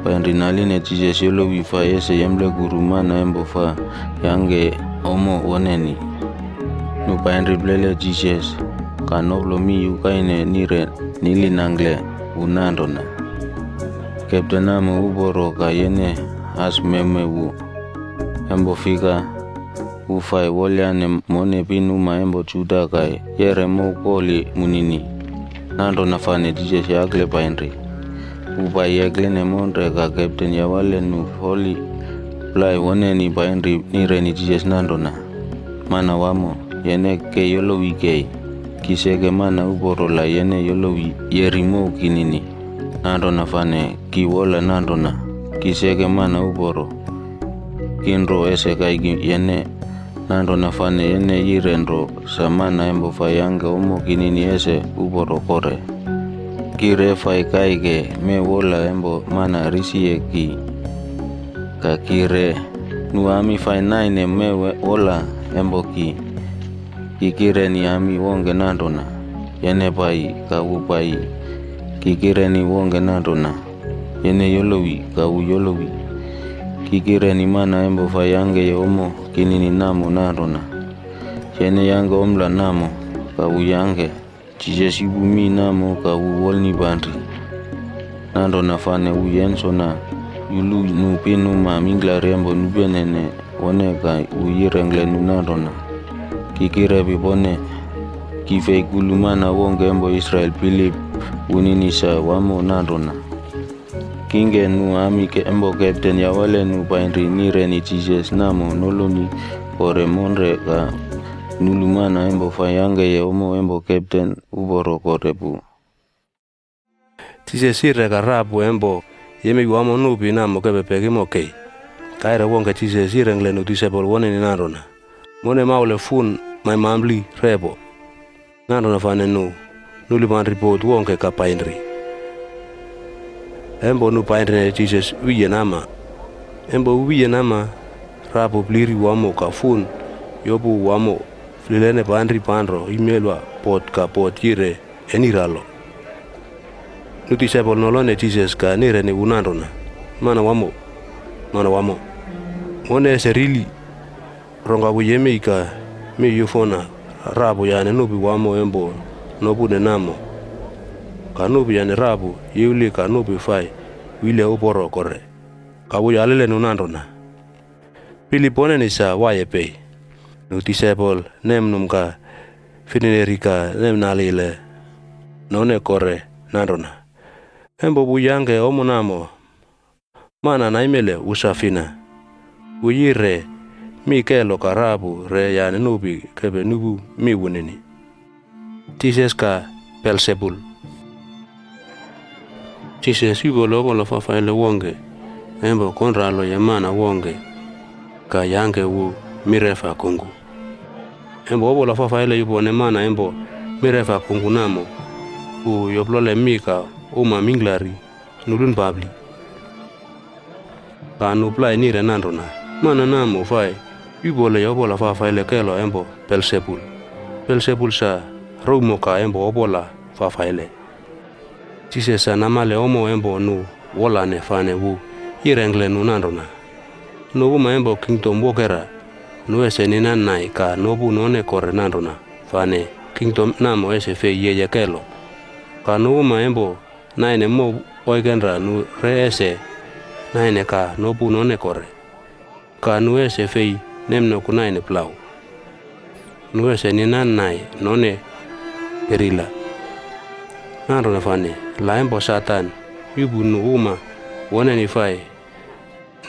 Painri naline Jisas yolowi fai ese yemle kuru mana embo fai yangke omo woneni. Nu painri plele Jisas ka noplo mi yu kaine nire nili nangle wu nandona, "Kepten namo uboro ka yene asmeme wu. Embo fika wu fai wolyane mone pinuma embo Juta ka yere mo koli munini?" Nandona fane Jisas yakle painri. Wu pai yeklene monre ka kepten yawale nu foli plai woneni painri nireni Jisas nandona, "Mana wamo, yene kei yolowi kei. Ki seke mana uboro la yene yolowi yeri mo kinini." Nandona fane ki wola nandona, ki seke mana uboro. Kin ro ese kaiki yene. Nandrona fane yene yire ro sa mana embo fai yangke omo kinini ese uboro kore. Ki re fai kaike me wola embo mana risieki. Ka ki re, nu ami fai naine me wola embo ki. Ki kire ni ami wonke nandrona. Yene pai ka wu pai. Ki kire ni wonke nandrona. Yene yolowi ka wu yolowi. Ki kire ni mana embo fai yangke ye omo kinini namo nandrona. Yene yangke omla namo ka wu yangke. Jisas ibu mi namo ka wu wol ni bandri. Nandrona fane wu yensona. Yulu nu pinu ma minglari embo nu penene. Wone ka wu yire nglen nu nandrona. Ki kire pi pone. Ki fei kulu mana wonke embo Israel Pilip. Wu nini sa wamo nandrona. Kingke nu ami ke embo kepten yawale nu painri nire ni Jisas namo nolo ni kore monre ka nulu mana embo fai yangke ye omo embo kepten uboro kore pu. Jisas ire ka rapu embo yemi wamo nupi namo kepe peki mo kei. Kaire wonke Jisas ire nglen nu disepol wone ni nandrona. Mone maule fun mai mambli repo. Nandrona fane nu, nuli bandri pot wonke ka painri. Embo nu painri ne Jisas wiye nama. Embo wiye nama, rapu pliri wamo ka fun, yopu wamo, flilene bandri bandro, imelwa pot ka pot yire, eniralo. Nu disepol nolo ne Jisas ka nire ni wu nandrona. Mana wamo, mana wamo. Mone ese rili. Rongka wu yemi ka mi yufona rapu yane nupi wamo embo nopu ne namo. Ka nupi yane rapu yeuli ka nupi fai wile uboro kore. Ka wu yalele nu nandrona. Pilip pone ni sa waye pei. Nu disepol nem num ka finineri ka nem nalile. None kore nandrona. Embo wu yangke omo namo. Mana naimele wu sa fina. Wu yire mi kelo ka rapu re yane nupi kepe nupu mi wunini. Jisas ka Belsepul. Jisas ibo le obola fafaile wonke. Embo konralo ye mana wonke. Ka yangke wu mirefa kungku. Embo obola fafaile ibo ne mana embo mirefa kungku namo. Wu yoplole mi ka uma minglari. Nulun babli. Ka nu plai nire nandrona. Mana namo fai. Ibo le obola fafaile kelo embo Belsepul. Belsepul sa ro mo ka embo obola fafaile. Jisas sa namale omo embo nu wolane fane wu. Yire nglen nu nandrona. Nu uma embo kingdom wokera. Nu ese ninanai ka nopu none kore nandrona. Fane kingdom namo ese fei yeye kelo. Ka nu uma embo naine mo oikenra nu re ese naine ka nopu none kore. Ka nu ese fei nemnoku naine plau. Nu ese ninanai none perila. Nandrona fane la embo Satan ibu nu uma wone ni fai.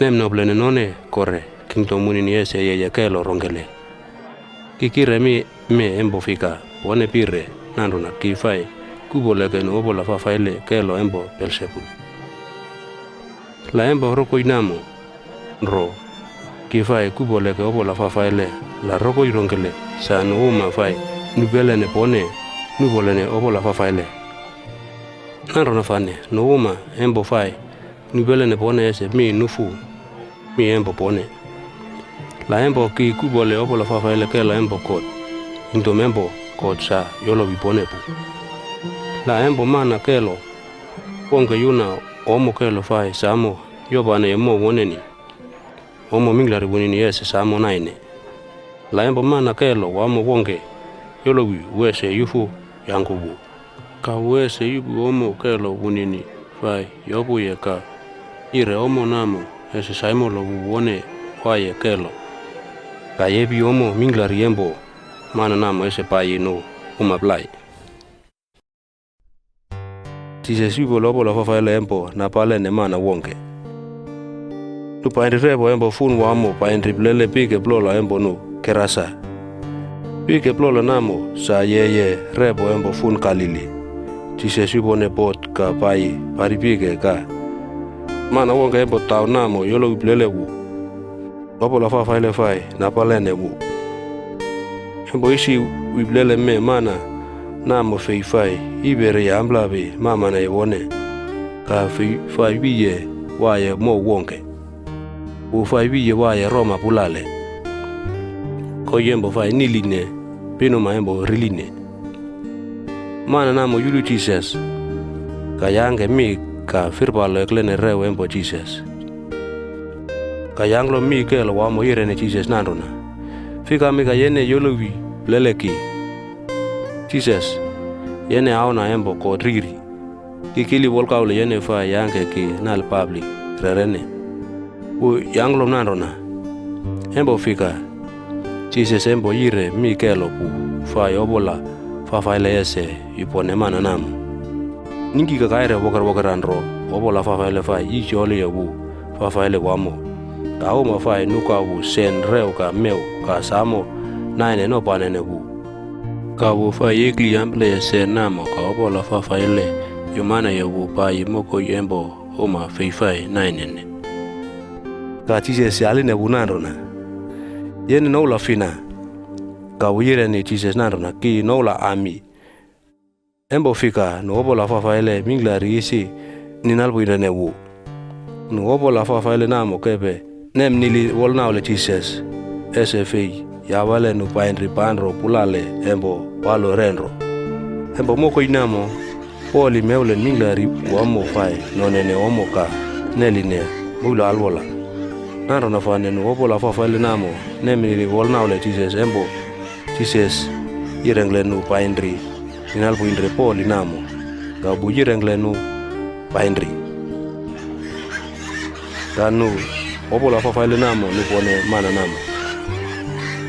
Nemnoplene none kore kingdom wunini ese yeye kelo rongkele. Ki kire mi me embo fika wone pire nandrona ki fai kupo leke nu obola fafaile kelo embo Belsepul. La embo rokoi namo ro ki fai kupo leke obola fafaile la rokoi rongkele sa nu uma fai nupelene pone nupolene obola fafaile. Nandrona fane nu uma embo fai nupelene pone ese mi nufu mi embo pone. La embo ki kupo le obola fafaile kelo embo Kot. Kingdom embo Kot sa yolowi pone pu. La embo mana kelo wonke yuna omo kelo fai samo yopane ye mo woneni. Omo minglari wunini ese samo naine. La embo mana kelo wamo wonke yolowi wu ese yufu yangkupu. Ka wu ese ibu omo kelo wunini fai yopuye ka ire omo namo ese saimolo wu wone waye kelo. Ka yepi omo minglari embo mana namo ese pai nu uma plai. Jisas ibo le obola fafaile embo napale ne mana wonke. Nu painri repo embo fun wamo painri plele pike plola embo nu Kerasa. Pike plola namo sa yeye repo embo fun Kalili. Jisas ibo ne bot ka pai pari pike ka. Mana wonge embo taon namo yolowi pilele wu. Obola fafaile fai napalene wu. Embo isi wi pilele me mana namo fei fai ibe ri amblabi mamane wone. Ka fei fai wiye waye mo wonge. Wu fai wiye waye roma pulale. Ko yembo fai niline, pinuma embo riline. Mana namo yulu Jisas. Ka yange mi ka firpalo eklene rew embo Jisas. Ka yanglo mi kelo wamo irene Jisas nanrona. Fika mi ka yene yolowi pilele ki. Jisas, yene aona embo ko riri. Ki kili wolkaule yene fai yange ki nal pablik rerene. Wu yanglo nanrona. Embo fika. Jisas embo ire mi kelo pu fai obola fafaile ese ipone mana namo. Ningi ka kaire woker wokeran ro obola fafaile fai isi oli wu fafaile wamo. Ka uma fai nuka wu sen rew ka mew ka samo naine no panene wu. Ka wu fai ikli amblabi ese namo ka obola fafaile yumane wu pai mokoi embo uma fei fai nainene. Ka Jisas yaline wu nanrona. Yene noula fina. Ka wu irene Jisas nanrona ki noula ami. Embo fika nu obola fafaile minglari isi ni nalpu irene wu. Nu obola fafaile namo kepe nem nili wolnaule Jisas. Ese fei yawale nu painri panro pulale embo palo renro. Embo mokoi namo Poli mewlen minglari wamo fai nonene omo ka neline mulo alwola. Nanrona fane nu obola fafaile namo nem nili wolnaule Jisas embo Jisas irengle nu painri ni nalpu inre Poli namo. Ka wu irengle nu painri. Ka nu obola fafaile namo nu pone mana namo.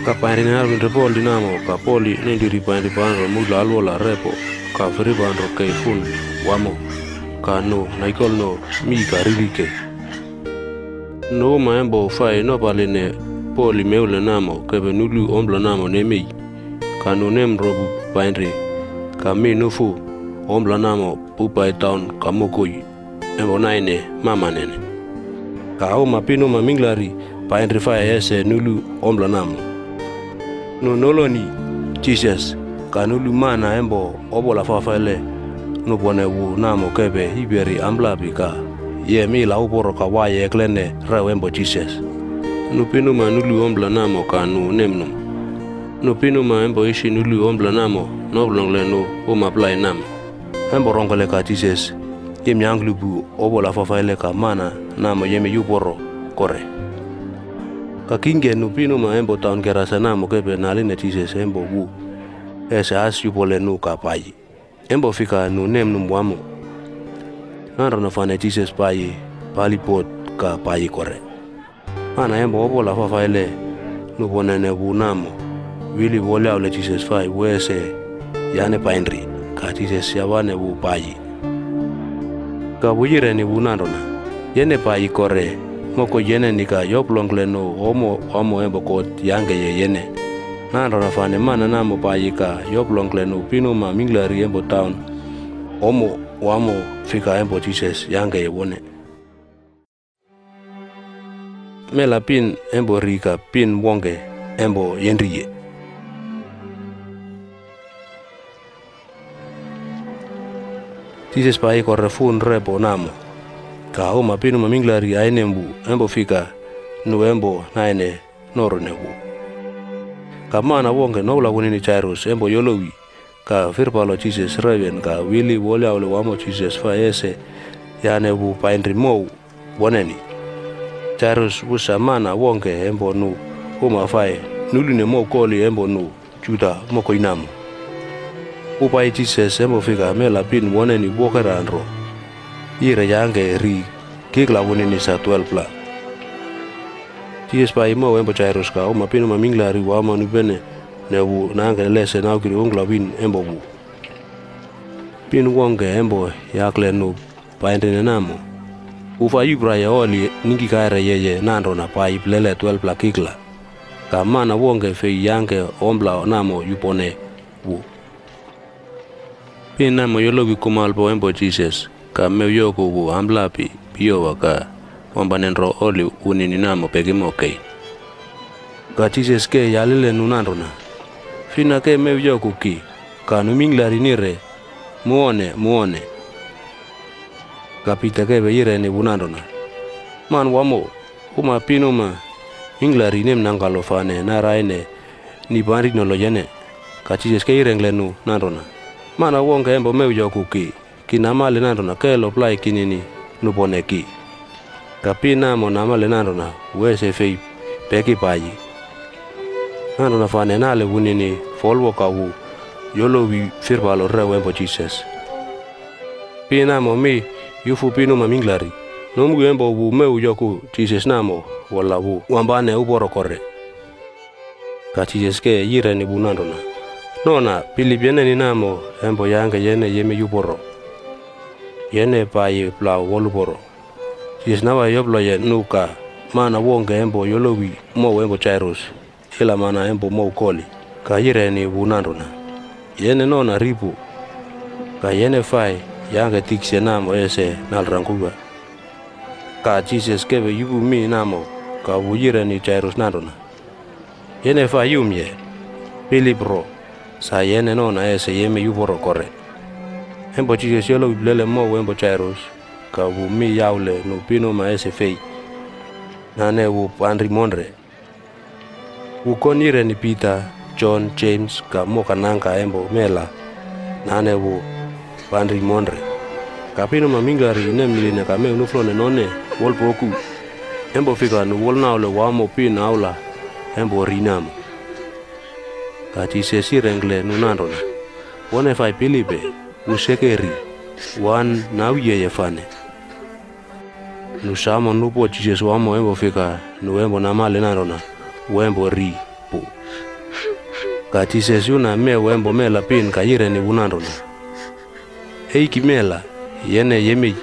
Ka painri ni nalpu inre Poli namo ka Poli nendiri painri panro mulo alwola repo ka firi panro kei fun wamo. Ka nu naikol no mi ka riri kei. Nu uma embo fai nopaline Poli mewlen namo kepe nulu ombla namo nemei. Ka nu nem ro pu painri ka mi nufu ombla namo pu pai taon ka mokoi. Embo naine mamanene. Ka uma pinuma minglari painri fai ese nulu ombla namo. Nu noloni Jisas ka nulu mana embo obola fafaile nu pone wu namo kepe iberi amblabi ka ye mi la uporo ka waye eklene rew embo Jisas. Nu pinuma nulu ombla namo ka nu nemnum. Nu pinuma embo isi nulu ombla namo noplongle nu uma plai namo. Embo rongkele ka Jisas yem yanglu pu obola fafaile ka mana namo yemi yuporo kore. Ka kingke nu pinuma embo taon Gerasa namo kepe naline Jisas embo wu ese as yupole nu ka pai. Embo fika nu nemnum wamo. Nanrona fane Jisas pai pali bot ka pai kore. Mana embo obola fafaile nu ponene wu namo wili woliaule Jisas fai wu ese yane painri ka Jisas yawane wu pai. Ka wu irene wu nanrona. Yene pai kore mokoi yene ni ka yoplongle nu omo wamo embo Kot yangke ye yene. Nanrona fane mana namo pai ka yoplongle nu pinuma minglari embo taon omo wamo fika embo Jisas yangke ye wone. Mela pin embo ri ka pin wonge embo yenrie. Jisas pai kore fun repo namo. Ka uma pinuma minglari ainem wu embo fika nu embo naine norone wu. Ka mana wonge noula wunini Jairus embo yolowi ka firpalo Jisas rewen ka wili woliaule wamo Jisas fai ese yane wu painri mow woneni. Jairus wusa mana wonge embo nu uma fai nulune mow koli embo nu Juta mokoi namo. Upai Jisas embo fika mela pin woneni wokeran ro. Ire yangke ri kikla wunini sa twelpla. Jisas pai mow embo Jairus ka uma pinuma minglari wamo nupene ne wu nangke lese naukiri ungla win embo wu. Pin wonge embo yakle nu painrine namo. Wu fai yupra ye oli ningi kaire yeye nanrona pai pilele twelpla kikla. Ka mana wonge fei yangke ombla namo yupone wu. Pin namo yolowi kumalpo embo Jisas. ka mewioku wu amblapi piowa ka wambanenro oli wunini namo pekimo kei. Ka Jisas ke yalele nu nanrona, fina ke mewioku ki? Ka nu mingilari nire, muone, muone. Ka Pita kewe yire ni wu nanrona, man wamo, uma pinuma mingilari nem nangalo fane naraine ni banri nolo yene. Ka Jisas ke yirengele nu nanrona, mana wonge embo mewioku ki, ki namale nanrona kelo plai kinini nu pone ki. Ka pin namo namale nanrona wu ese fei peki payi. Nanrona fane nale wunini folwo ka wu yolowi firpalo rewe embo Jisas. Pin namo mi yufu pinuma mingilari. Nom wu embo wu mewioku Jisas namo wola wu wambane uporo kore. Ka Jisas ke yire ni wu nanrona, nona pilip yene ni namo embo yangke yene yemi yuporo. Yene payi plau woluporo. Jisas nawa yoploye nu ka mana wonge embo yolowi mow embo Jairus, ila mana embo mow koli. Ka yire ni wu nanrona, yene nona ripu. Ka yene fai yangke tikse namo ese nalranguwa. Ka Jisas kewe yuku mi namo ka wu yire ni Jairus nanrona, yene fai yumye, pilip ro, sa yene nona ese yemi yuporo kore. Embo Jisas yolowi pilele mow embo Jairus, ka wu mi yaule nu pinuma ese fei. Nane wu banri monre. Wu kon yire ni Pita, Jon, Jemes ka mokanangka embo mela. Nane wu banri monre. Ka pinuma mingilari nem miline ka mew nuflone none wolpoku. Embo fika nu wolnaole wamo pin aula embo ri namo. Ka Jisas yirengele nu nanrona, wone fai pilipe, wu seke ri, wan nawiye ye fane. Nu samo nupo Jisas wamo embo fika nu embo namale nanrona wu embo ri pu. Ka Jisas yuna mew embo mela pin ka yire ni wu nanrona, eiki mela, yene yemei.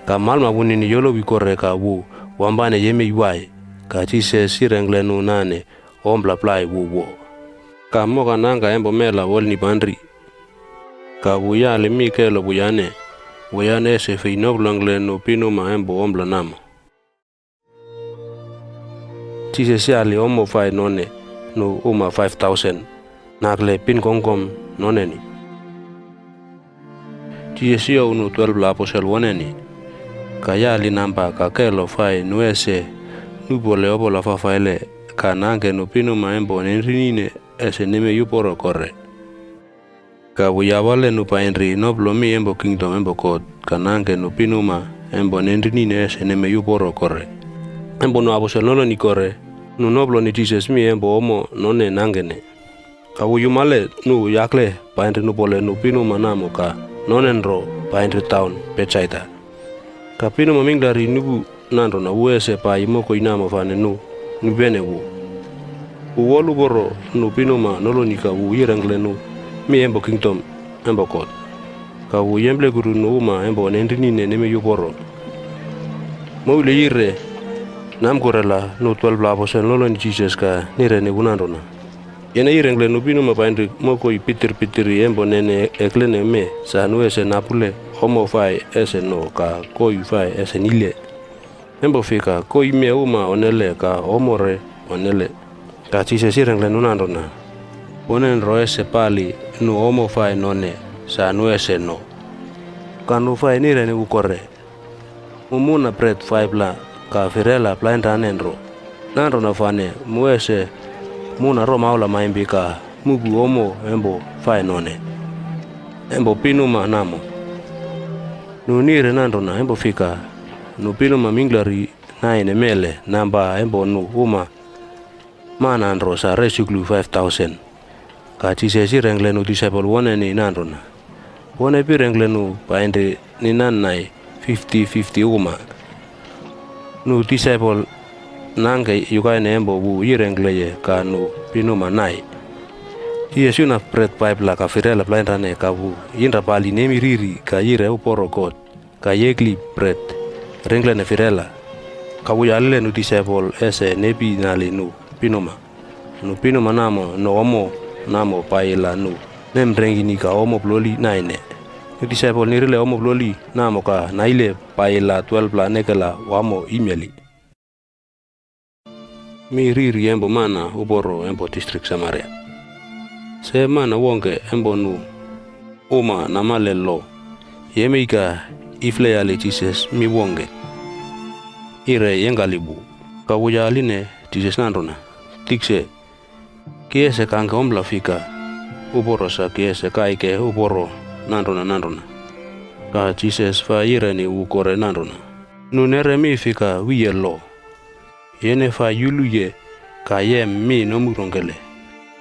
Ka malma wunini yolowi kore ka wu wambane yemei wai. Ka Jisas yirengele nu nane ombla plai wu wo. Ka mokanangka embo mela wol ni banri. Ka wu yali mi kelo wu yane, wu yane ese fei noblongele nu pinuma embo ombla namo. Jisas yali omo fai none nu uma faef taosen, nakle pin kongkom noneni. Jisas yow nu twelpela aposel woneni. Ka yali namba ka kelo fai nu ese nupole opola fafaile, ka nangke nu pinuma embo neinrinine ese neme yuporo kore. Ka wu yawale nu painri nopolo mi embo kingdom embo Kot, ka nangke nu pinuma embo neinrinine ese neme yuporo kore. Embo nu aposel noloni kore, nu nopolo ni Jisas mi embo omo none nangkene. Ka wu yumale nu yakle painri nupole nu pinuma namo ka nonen ro painri taon Betsaida. Ka pinuma mingilari nuku nanrona wu ese pai mokoi namo fane nu nupene wu. Wu woluporo nu pinuma noloni ka wu yirengele nu mi embo kingdom embo Kot. Ka wu yemblekuru nu uma embo neinrinine neme yuporo. Moule yire namkurela nu twelpela aposel noloni Jisas ka nire ni wu nanrona, yene yirengele nu pinuma painri mokoi pitirpitiri embo nene eklene me sa nu ese napule omo fai ese no ka koi fai ese nile. Embo fika koi me uma onele ka omo re onele. Ka Jisas yirengele nu nanrona, ponen ro ese pali nu omo fai none sa nu ese no. Ka nu fai nire ni wu kore, mu muna bret faepela ka firela plainranen ro. Nanrona fane mu ese muna ro maula maimbi ka muku omo embo fai none. Embo pinuma namo. Nu nire nanrona embo fika, nu pinuma mingilari naine mele namba embo nu uma mananro sa resiklu faef taosen. Ka Jisas yirengele nu disaepol woneni nanrona, wone pirengele nu painri ni nannai fifti fifti uma. Nu disaepol nangke yukaine embo wu yirengeleye ka nu pinuma nai. Jisas yunaf bret faepela ka firela plainrane ka wu yinra pali nemi riri ka yire uporo Kot. Ka yekli bret, ringlene firela. Ka wu yalele nu disaepol ese nepi nali nu pinuma. Nu pinuma namo no omo namo paila nu nemrengini ka omo ploli naine. Disaepol nirale omo bloli namo ka naile bai la twelve la nekela wamo imeli. Mi riri embo mana uboro embo distrik Samaria. Se mana wonge embo nu uma namale lo, yemei ka ifleyali Jisas mi wonge. Ire yengalibu ka wu yaline Jisas nandrona, tikse, ki ese kange omla fika uboro sa ki ese kaike uboro nandrona nandrona. Ka Jisas fa ireni wu kore nandrona, nu nere mi fika wiye lo, yene fa yulu ye ka yem mi nomurongele.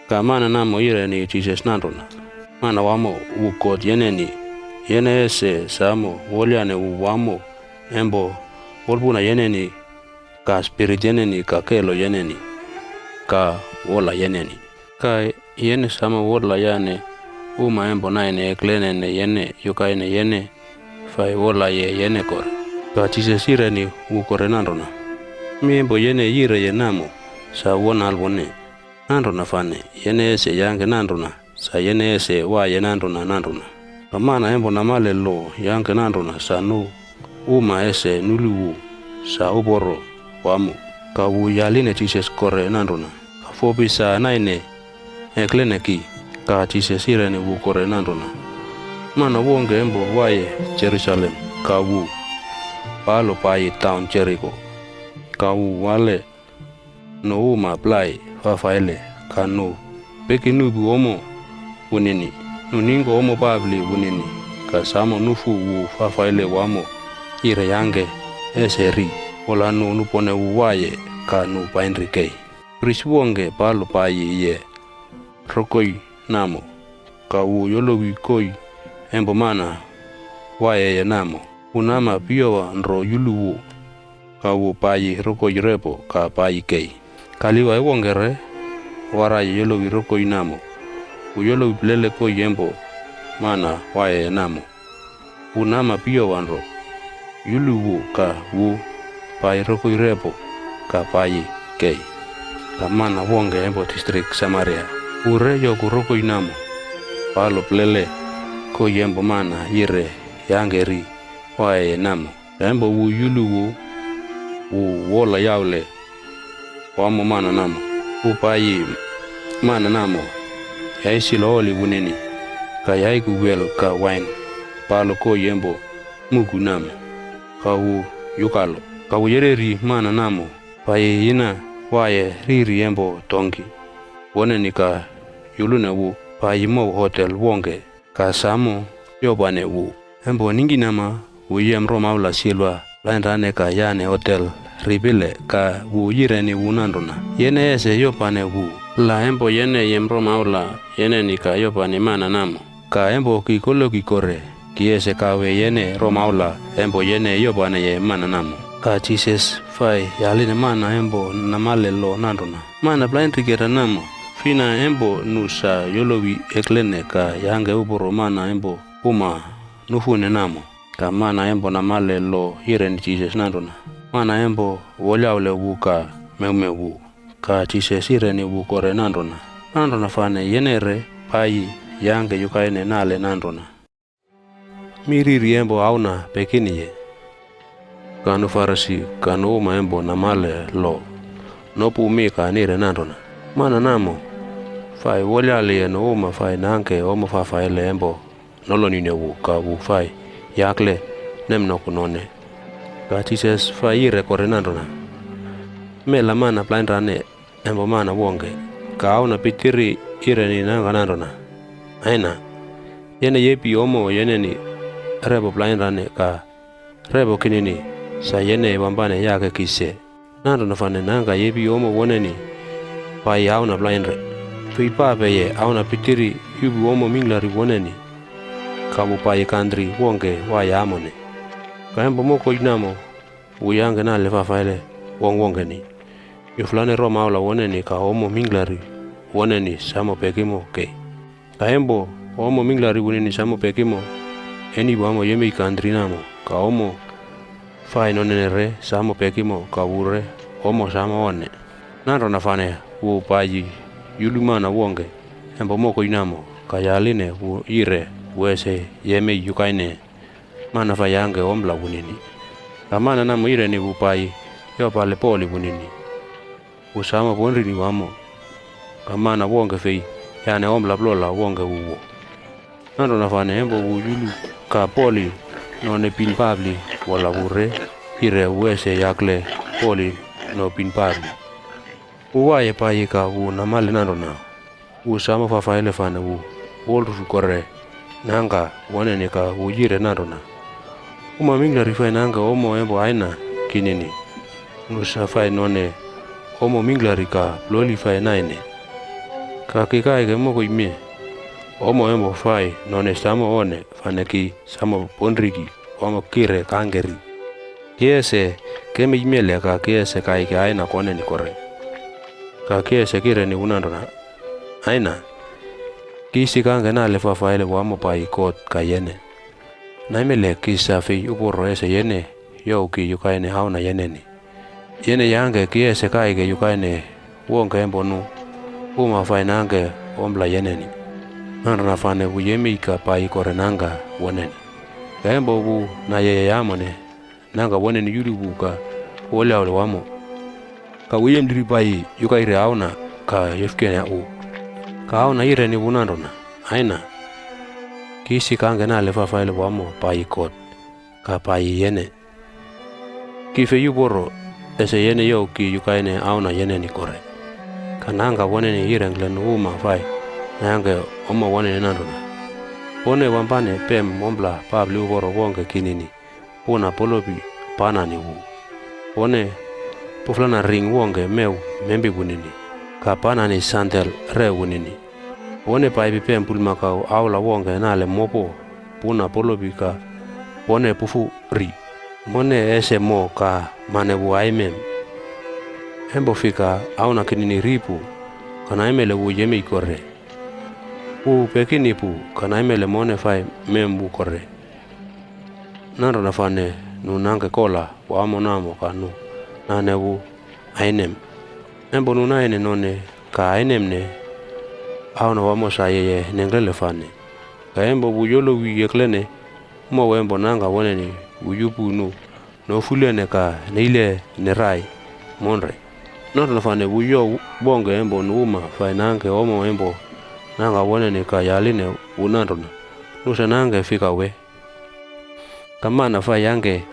Ka mana namo ireni Jisas nandrona, mana wamo wu kot yeneni, yene ese samo wolyane wu wamo embo wolpuna yeneni, ka spirit yeneni ka kelo yeneni, ka wola yeneni. Ka yene samo wola yane uma embo naine eklenene yene yukaine yene fai wola ye yene kore. Ka Jisas ireni wu kore nandrona, mi embo yene ire ye namo sa wonal wone. Nandrona fane yene ese yange nandrona sa yene ese waye nandrona nandrona. Ka mana embo namale lo yange nandrona sa nu uma ese nulu wu sa uboro wamo. Ka wu yaline Jisas kore nandrona, ka fopi sa naine eklene ki. Ka Jisas ireni wu kore nandrona, mana wonge embo waye Jerusalem ka wu palo bai taon Jeriko. Ka wu wale no uma plai fafaile ka no peki nubu omo wunini, no ningo omo babli wunini, ka samo nufu wu fafaile wamo ire yange ese ri, wola no nupone wu waye ka no bainri kei. Pris wonge palo bai ye rokoi namo, ka wu yolowi koi embo mana waye ye namo. Wu nama piowa nro yulu wu, ka wu bai rokoi repo ka bai kei. Ka Liwai wonge re waraye yolowi rokoi namo, wu yolowi plele koi embo mana waye ye namo. Wu nama piowa nro yulu wu ka wu bai rokoi repo ka bai kei. Ka mana wonge embo distrik Samaria, wu re yoku rokoi namo palo plele koi embo mana ire yange ri waye ye namo. Ka embo wu yulu wu, wu wola yaole wamo mana namo. Wu bai mana namo yaisilo oli wunini, ka yaiku wel ka wain palo koi embo muku namo. Ka wu yukalo, ka wu yereri mana namo bai ina waye riri embo tongki woneni ka yulune wu bai mow hotel wonge ka samo yobane wu. Embo ningi nama wu yem romaula silwa lain rane ka yane hotel ripile, ka wu ireni wu nandrona, yene ese yobane wu. La embo yene yem romaula yeneni ka yobane mana namo. Ka embo ki koloki kore ki ese kawe yene romaula embo yene yobane ye mana namo. Ka Jisas fai yaline mana embo namale lo nandrona, mana plain rikera namo, fina embo nu sa yolowi eklene ka yange uboro mana embo uma nufune namo. Ka mana embo namale lo ireni Jisas nandrona, mana embo wolyaole wu ka meume wu. Ka Jisas ireni wu kore nandrona, nandrona fane yene re bai yange yukaine nale nandrona, mi riri embo auna pekini ye. Ka no Farisi ka no uma embo namale lo nopu mi ka nire nandrona, mana namo fai wolyale ye no uma fai nange omo fafaile embo nolon ine wu ka wu fai yakle nemnoku none. Ka Jisas fai ire kore nandrona, me la mana plain rane embo mana wonge. Ka auna pitiri ireni nanga nandrona, aina, yene yepi omo yeneni repo plain rane ka repo kinini sa yene wambane yake kise. Nandrona fane nanga yepi omo woneni bai auna plain re. Fei pape ye auna pitiri yubu omo minglari woneni ka wu bai kantri wonge waye amone. Ka embo mokoi namo wu yange nale fafaile wongwongeni, yuflane romaula woneni ka omo minglari woneni samo pekimo kei. Ka embo omo minglari woneni samo pekimo, eni wamo yemei kantri namo ka omo fai nonene re samo pekimo ka wu re omo samo one. Nandrona fane wu bai yulu mana wonge embo mokoi namo ka yaline wu ire wu ese yemei yu kaene manafai yangke ombla wunini. Ka mananamo ire ni wu pai yopale Poli wunini, wu samo ponri ni wamo. Ka mana wongke fei yane ombla plola wongke wu wo. Nandona fane embo wu yulu ka Poli none pin papli wola wu re ire wu ese yakle Poli no pin papli. Wu waye pai ka wu namale nandona. Wu samo fafaile fane wu wolrufu kore nangka woneni ka wu yire nandona. Uma mingilari fai nangke omo embo aina kinini. Nu sa fai none omo mingilari ka ploli fai naine. Ka ki kaeke mokoi me omo embo fai none samo one fane ki samo ponriki omo kire kangkeri. Ki ese keme imele ka ki ese kaeke aina koneni kore. Ka ki ese kire ni wu nandona. Aina, ki sikangke nale fafaile wamo pai Kot ka yene. Naimele ki sa fei uporo ese yene you ki yu kaene aona yeneni. Yene yangke ki ese kaeke yu kaene wongke embo nu uma fai nangke ombla yeneni. Nandona fane wu yemei ka pai kore nangka woneni. Ka embo wu na yeye yamone nangka woneni yulu wu ka woli aole wamo. Ka wu yemliri pai yu kaire aona ka yefkene wu. Ka aona ire ni wu nandona. Aina, ki sikangke nale fafaile wamo pai Kot ka pai yene. Ki fei uporo ese yene you ki yu kaene aona yeneni kore. Ka nangka woneni ire nglen uma fai nangke omo woneni nandona. Pone wampane pem ombla papli uporo wongke kinini. Puna polopi panani wu. Pone puflana ring wongke meu membi wunini. Ka panani sandel re wunini. Pone paipi pem pulmakau aola wongke nale mopo puna polopi ka pone pufuri. Mone ese mo ka mane wu aimem. Embo fika aona kinini ripu ka naimele wu yemei kore. Wu pekinipu ka naimele mone fai mem wu kore. Nandona fane nu nangke kola wamo namo ka nu nane wu ainem. Embo nu naine none ka ainem ne aona wamo sa yeye nenglele fane. Ka embo wu yolowi yeklene mo embo nangka woneni wu yupu nu no fulene ka neilene rai monre. Nandona fane wu yo wongke embo nu uma fai nangke omo embo nangka woneni ka yaline wu nandona. Nu sa nangke fika we. Ka mana fai yangke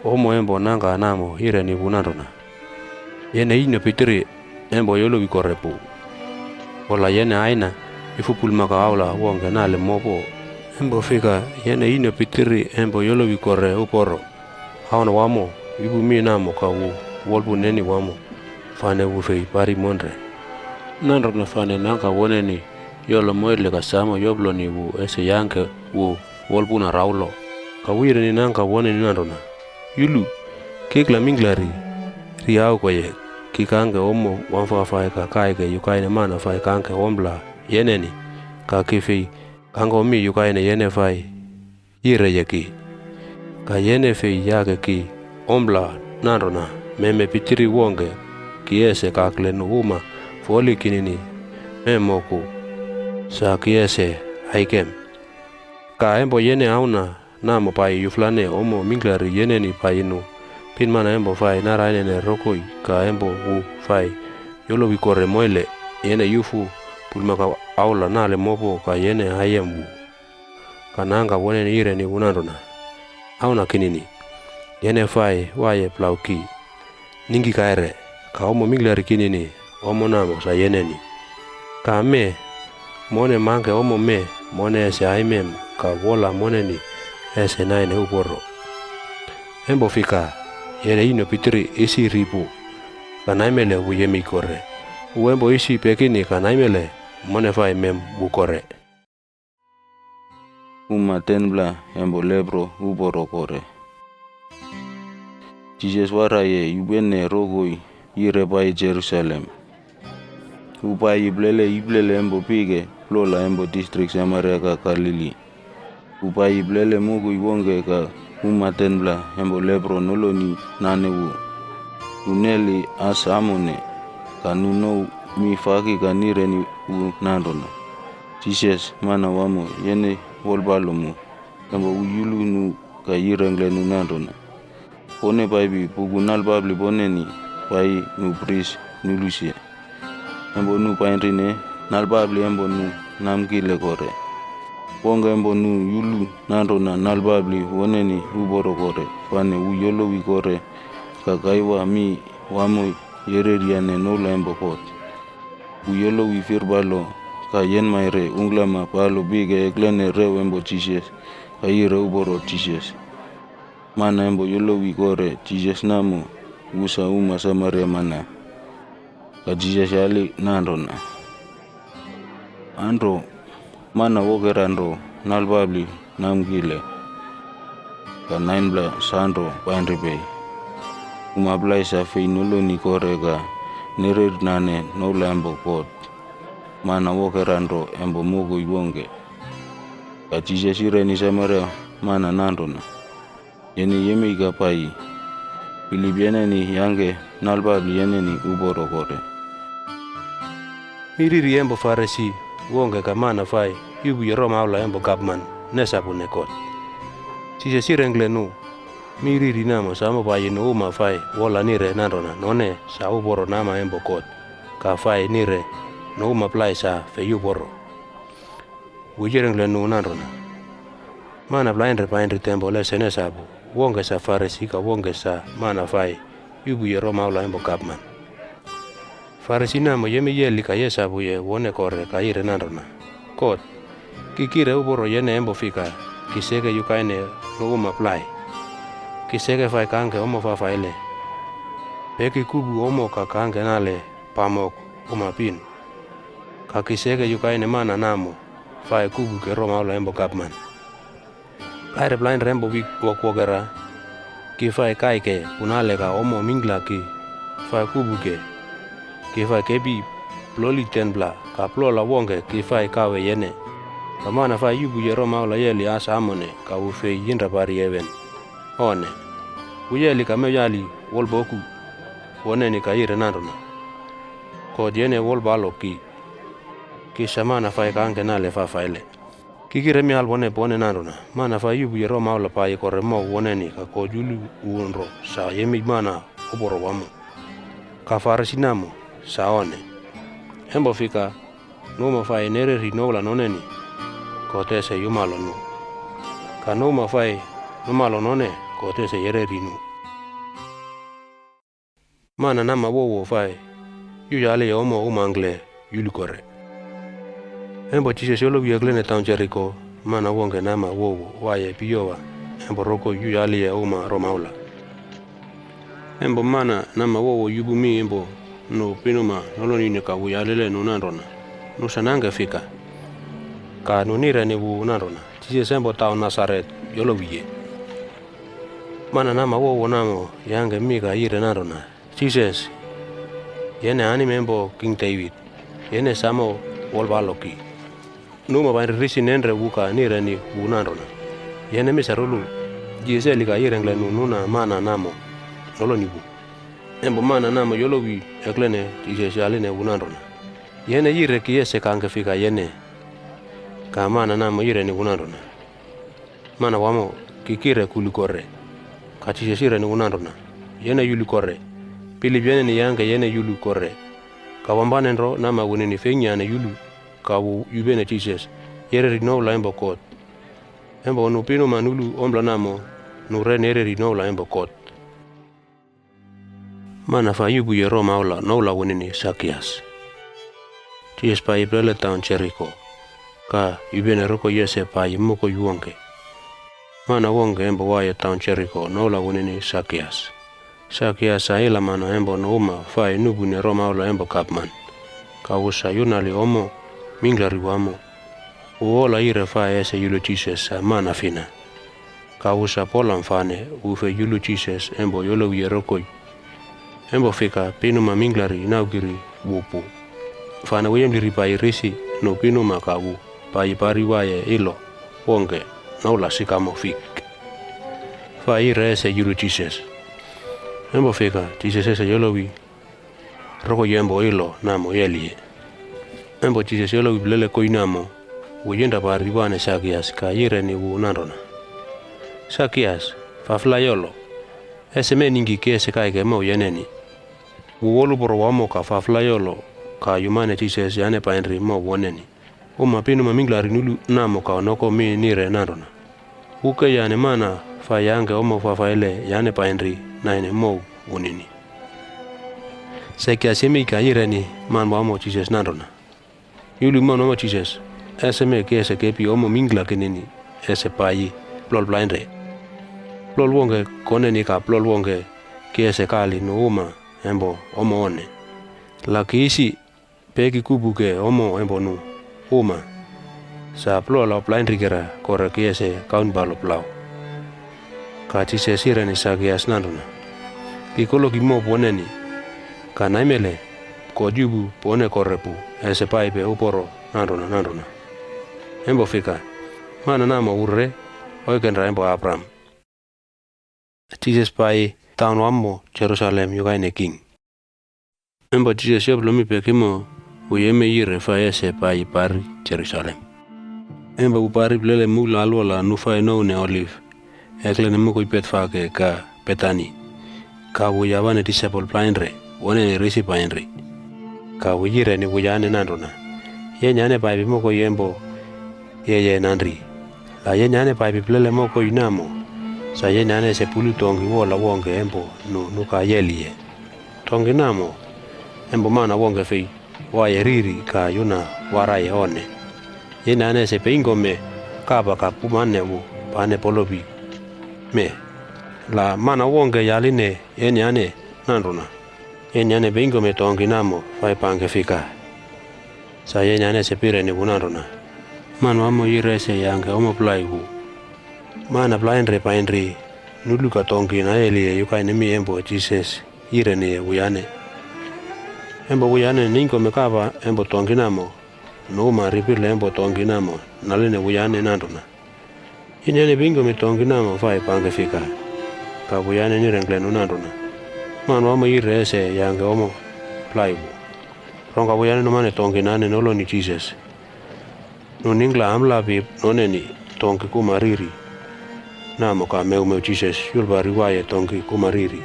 omo embo nangka namo ire ni wu nandona. Yene ino pitiri embo yolowi kore pu. Wola yene aina ifu pulmakau aola wongke nale mopo. Embo fika yene ino pitiri embo yolowi kore uporo. Aona wamo ipu mi namo ka wu wolpu neni wamo. Fane wu fei pari monre. Nandona fane nangka woneni yolo moile ka samo yoplo ni wu ese yangke wu wolpuna raulo. Ka wu ire ni nangka woneni nandona. Yulu, kikla mingilari ri au koye ki kangke omo wamfafai ka kaeke yu kaene mana fai kangke ombla yeneni. Ka ki fei kangke omi yu kaene yene fai ire yeki. Ka yene fei yake ki ombla nandona meme pitiri wongke ki ese kakle nu uma foli kinini mem moku sa ki ese aikem. Ka embo yene aona namo pai yuflane omo mingilari yeneni pai nu pin mana embo fai narainene rokoi ka embo wu fai yolowi kore moile yene yufu pulmakau aola nale mopo ka yene aiem wu. Ka nangka woneni ire ni wu nandona. Aona kinini. Yene fai waye plauki. Ningki kaere ka omo mingilari kinini omo namo sa yeneni. Ka me mone mangke omo me mone ese aimem ka wola moneni ese naine uporo. Embo fika yene ino pitiri isi ripu ka naimele wu yemei kore. Wu embo isi pekini ka naimele mone fai mem wu kore. Uma tenbla embo lepro uporo kore. Jisas waraie yupene rokoi ire pai Jerusalem. Wu pai iplele iplele embo pike plola embo distrik Samaria ka Kalili. Wu pai iplele mokoi wongke ka uma tenbla embo lepro nolo ni nane wu. Wu neli as amone ka nu nou mi faki ka nire ni wu nandona. Jisas, mana wamo, yene wolbalo mo, embo wu yulu nu ka yirengele nu nanrona. Bone paipi buku nalbabli boneni bai nu pris nu lusie. Embo nu bainrine nalbabli embo nu namkile kore. Wonge embo nu yulu nanrona nalbabli woneni uboro kore, bane wu yolowi kore ka kaiwa mi wamo yereriane noula embo Kot. Wu yolowi firbalo ka yenmaire unglama balo bige eklene reu embo Jisas ka yire uboro Jisas. Mana embo yolowi kore Jisas namo wu sa uma Samaria mana. Ka Jisas yali nanrona. Anro, mana wokera ro nalbabli namkile. Ka nainbla sandro bainripei. Uma blai sa fei noloni kore ka nererir nane noula embo Kot. Mana wokera ro embo mokoi wonge. Ka Jisas ireni Samaria mana nanrona. Yene yemei ka bai. Pilip yeneni yangke nalbabli yeneni uboro kore. Mi riri embo Farisi wonge ka mana fai yubu yeromaula embo gapman ne sapune Kot. Jisas irengele nu. Mi riri namo samo bai nu uma fai wola nire nanrona none sa uboro nama embo Kot. Ka fai nire nu uma blai sa fei uboro. Wu yirengele nu nanrona. Mana blainre bainri tembo lese ne sapu. Wonge sa Farisi ka wonge sa mana fai yubu yeromaula embo gapman. Farisi namo yemei yeli ka yesapu ye wone kore ka ire nanrona. Kot. Ki kire uboro yene embo fika. Ki seke yukaine nu uma blai. Ki seke fai kangke omo fafaile. Peki kupu omo ka kangke nale pamok uma pin. Ka ki seke yukaine mana namo fai kupu ke romaula embo gapman. Kaire blainre embo wik wokwokera. Ki fai kaike punale ka omo mingla ki fai kupu ke. Ki fai kepi ploli tenbla ka plola wonge ki fai kawe yene. Ka mana fai yubu yeromaula yeli asa amone ka wu fei yinra bari ewen. One. Wu yeli ka me yali wolboku. Woneni ka ire nanrona. Kot yene wolbalo ki. Ki sa mana fai kangke nale fafaile. Ki kire mi alwone bone nanrona. Mana fai yubu yeromaula bai kore mo woneni ka Kot yulu unro sa yemei mana uboro wamo. Ka Farisi namo sa one. Embo fika nu uma fai nereri noula noneni. Kot ese yumalo nu. Ka nu uma fai numalo none Kot ese yereri nu. Mana nama wowo fai yu yali omo uma angle yulu kore. Embo Jisas yolowi eklene taon Jeriko, mana wonge nama wowo waye piyowa embo roko yu yali uma romaula. Embo mana nama wowo yubu mi embo nu pinuma noloni ne ka wu yalile nu nanrona. Nu sa nangke fika. Ka nu nireni wu nanrona. Jisas embo taon Nasaret yolowiye. Mana nama wowo namo yangke mi ka ire nanrona. Jisas. Yene anime embo King David. Yene samo wolbalo ki. Nu uma bainri risi nenre wu ka nireni wu nanrona. Yene mi sa rulu. Jisas eli ka irengle nu nuna mana namo. Noloni wu. Embo mana namo yolowi eklene Jisas yaline wu nanrona. Yene ire ki ese kangke fika yene. Ka mana namo ireni wu nanrona. Mana wamo ki kire kulu kore. Ka Jisas ireni wu nanrona. Yene yulu kore. Pilip yeneni yangke yene yulu kore. Ka wambanenro nama weneni fengiane yulu. Ka wu yupene Jisas. Yereri noula embo Kot. Embo nu pinuma nulu ombla namo. Nu ren yereri noula embo Kot. Mana fai yubu yeromaula noula weneni Sakias. Jisas bai plele taon Jeriko. Ka yupene roko yese bai mokoi wonge. Mana wonge embo waye taon Jeriko noula weneni Sakias. Sakias sa ila mana embo nu uma fai nupune romaula embo gapman. Ka wu sa yunali omo minglari wamo. Wu ola ire fai ese yulu Jisas sa mana fina. Ka wu sa polam fane wu fei yulu Jisas embo yolowi yerokoi. Embo fika pinuma minglari naukiri wu pu. Fane wu yemliri bai risi nu pinuma ka wu bai bari waye ilo wonge noula sikamo fik. Fai ire ese yulu Jisas. Embo fika Jisas ese yolowi rokoi embo ilo namo yelie. Embo Jisas yolowi plele koi namo. wu iendrabali wane Sakias ka yire ni wu nanrona, "Sakias, fafalaiolo. Ese me ninggi ki ese kaeke mo yeneni. Wu woluporo wamo ka fafalaiolo ka yumane Jisas yane painri mo woneni. Uma pinuma mingilari nulu namo ka noko mi nire nanrona. Wu kei yane mana fai yangke omo fafaile yane painri naine mo wunini." Sakias yemei ka yire ni man wamo Jisas nanrona, "Yulu man wamo Jisas, ese me ki ese kepi omo mingila kinini ese pai plol plainre. Plol wonge koneni ka plol wonge ki ese kali nu uma embo omo one. La ki isi peki kupu ke omo embo nu uma, sa plol au plainri kera kore ki ese kaunbalo plau." Ka Jisas yire ni Sakias nanrona, "Ki koloki mo poneni, ka naimele, ko tiupu pone kore pu ese pai pe uporo nanrona nanrona. Embo fika, mana namo wure, oikenra embo Apraam." Jisas pai taon wamo Jerusalem yukaine king. Embo Jisas yoplo mi peki mo wu yemei yire fai ese pai pari Jerusalem. Embo wu pari pilele mul alwala nu fai nou ne Oliv, eklene mokoi Petfake ka Petani. Ka wu yawane disaepol plainre, woneni risi painri. Ka wu yire ni wu yane nanrona, "Yeni ane paipi mokoi embo yeye nanri. La yeni ane paipi pilele mokoi namo, sa yeni ane ese pulu tongki wola wonge embo nu nu ka yeli ye. Tongki namo embo mana wonge fei waie riri ka yuna waraie one. Yeni ane ese peingome kapa ka pumane wu pane polopi me. La mana wonge yaline yeni ane nanrona, yeni ane peingome tongki namo fai pangke fika. Sa yeni ane ese pire ni wu nanrona, 'Man wamo yire ese yangke omo plai wu.'" Mana plainre painri nulu ka tongki nayelie yukaine mi embo Jisas yire ni wu yane. Embo wu yane, neingome kapa embo tongki namo, nu uma ripirle embo tongki namo naline wu yane nanrona, "Yeni ane peingome tongki namo fai pangke fika." Ka wu yane nirengkle nu nanrona, "Man wamo yire ese yangke omo plai wu." Rong ka wu yane nu mane tongki nane nolo ni Jisas. Nu ningla amlapi noneni tongki kuma riri namo ka meumeu Jisas yulbari waie tongki kuma riri.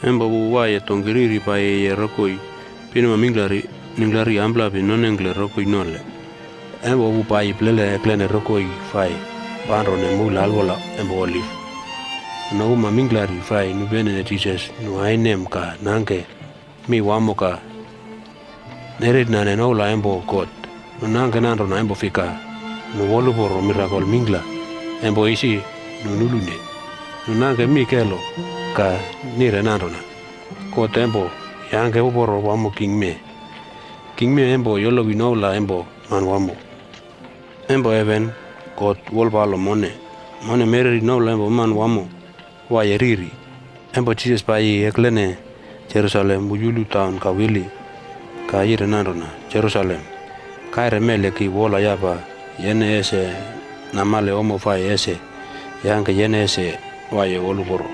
Embo wu waie tongki riri pai yeye rokoi, pinuma mingilari ningilari amlapi nonengkle rokoi nole. Embo wu pai pilele eklene rokoi fai panro ne mul alwala embo Oliv. Nu uma mingilari fai nupene ne Jisas nu ainem ka nangke mi wamo ka nerit nane noula embo Kot. Nu nangke nanrona embo fika, nu woluporo mirakol mingila embo isi nu nulune. Nu nangke mi kelo ka nire nanrona, "Kot embo yangke uporo wamo king me. King me embo yolowi noula embo man wamo. Embo heven Kot wolpalo mone, mone mereri noula embo man wamo waie riri." Embo Jisas pai eklene Jerusalem wu yulu taon ka wili ka yire nanrona, "Jerusalem, kaire mele ki wola yapa yene ese namale omo fai ese yangke yene ese waie woluporo.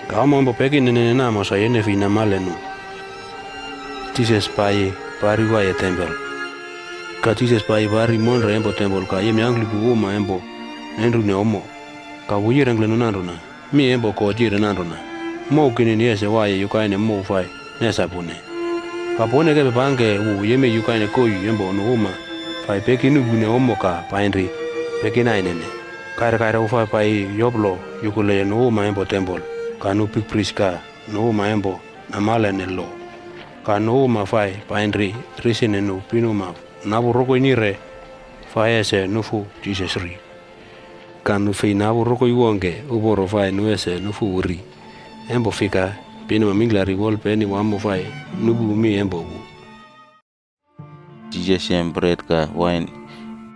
Ka omo embo peki ne nene namo sa yene fei namale nu." Jisas pai pari waie tempel. Ka Jisas pai pari monre embo tempel ka yemi anglupu uma embo nenru ne omo. Ka wu yirengkle nu nanrona, "Mi embo Kot yire nanrona, mou kinini ese waie yukaine mou fai nesapune. Ka pone kepe pangke wu yemei yukaine koi embo nu uma fai peki nuku ne omo ka painri peki nainene. Kaire kaire wu fai pai yoplo yukule nu uma embo tempel, ka nu bigpris ka nu uma embo namale ne lo, ka nu uma fai painri risi ne nu pinuma napu rokoi nire fai ese nufu Jisas ri. Ka nu fei napu rokoi wonge uporo fai nu ese nufu wu ri. Embo fika, pinuma mingilari wolpeni wamo fai nupu mi embo wu." Jisas yem bred ka wain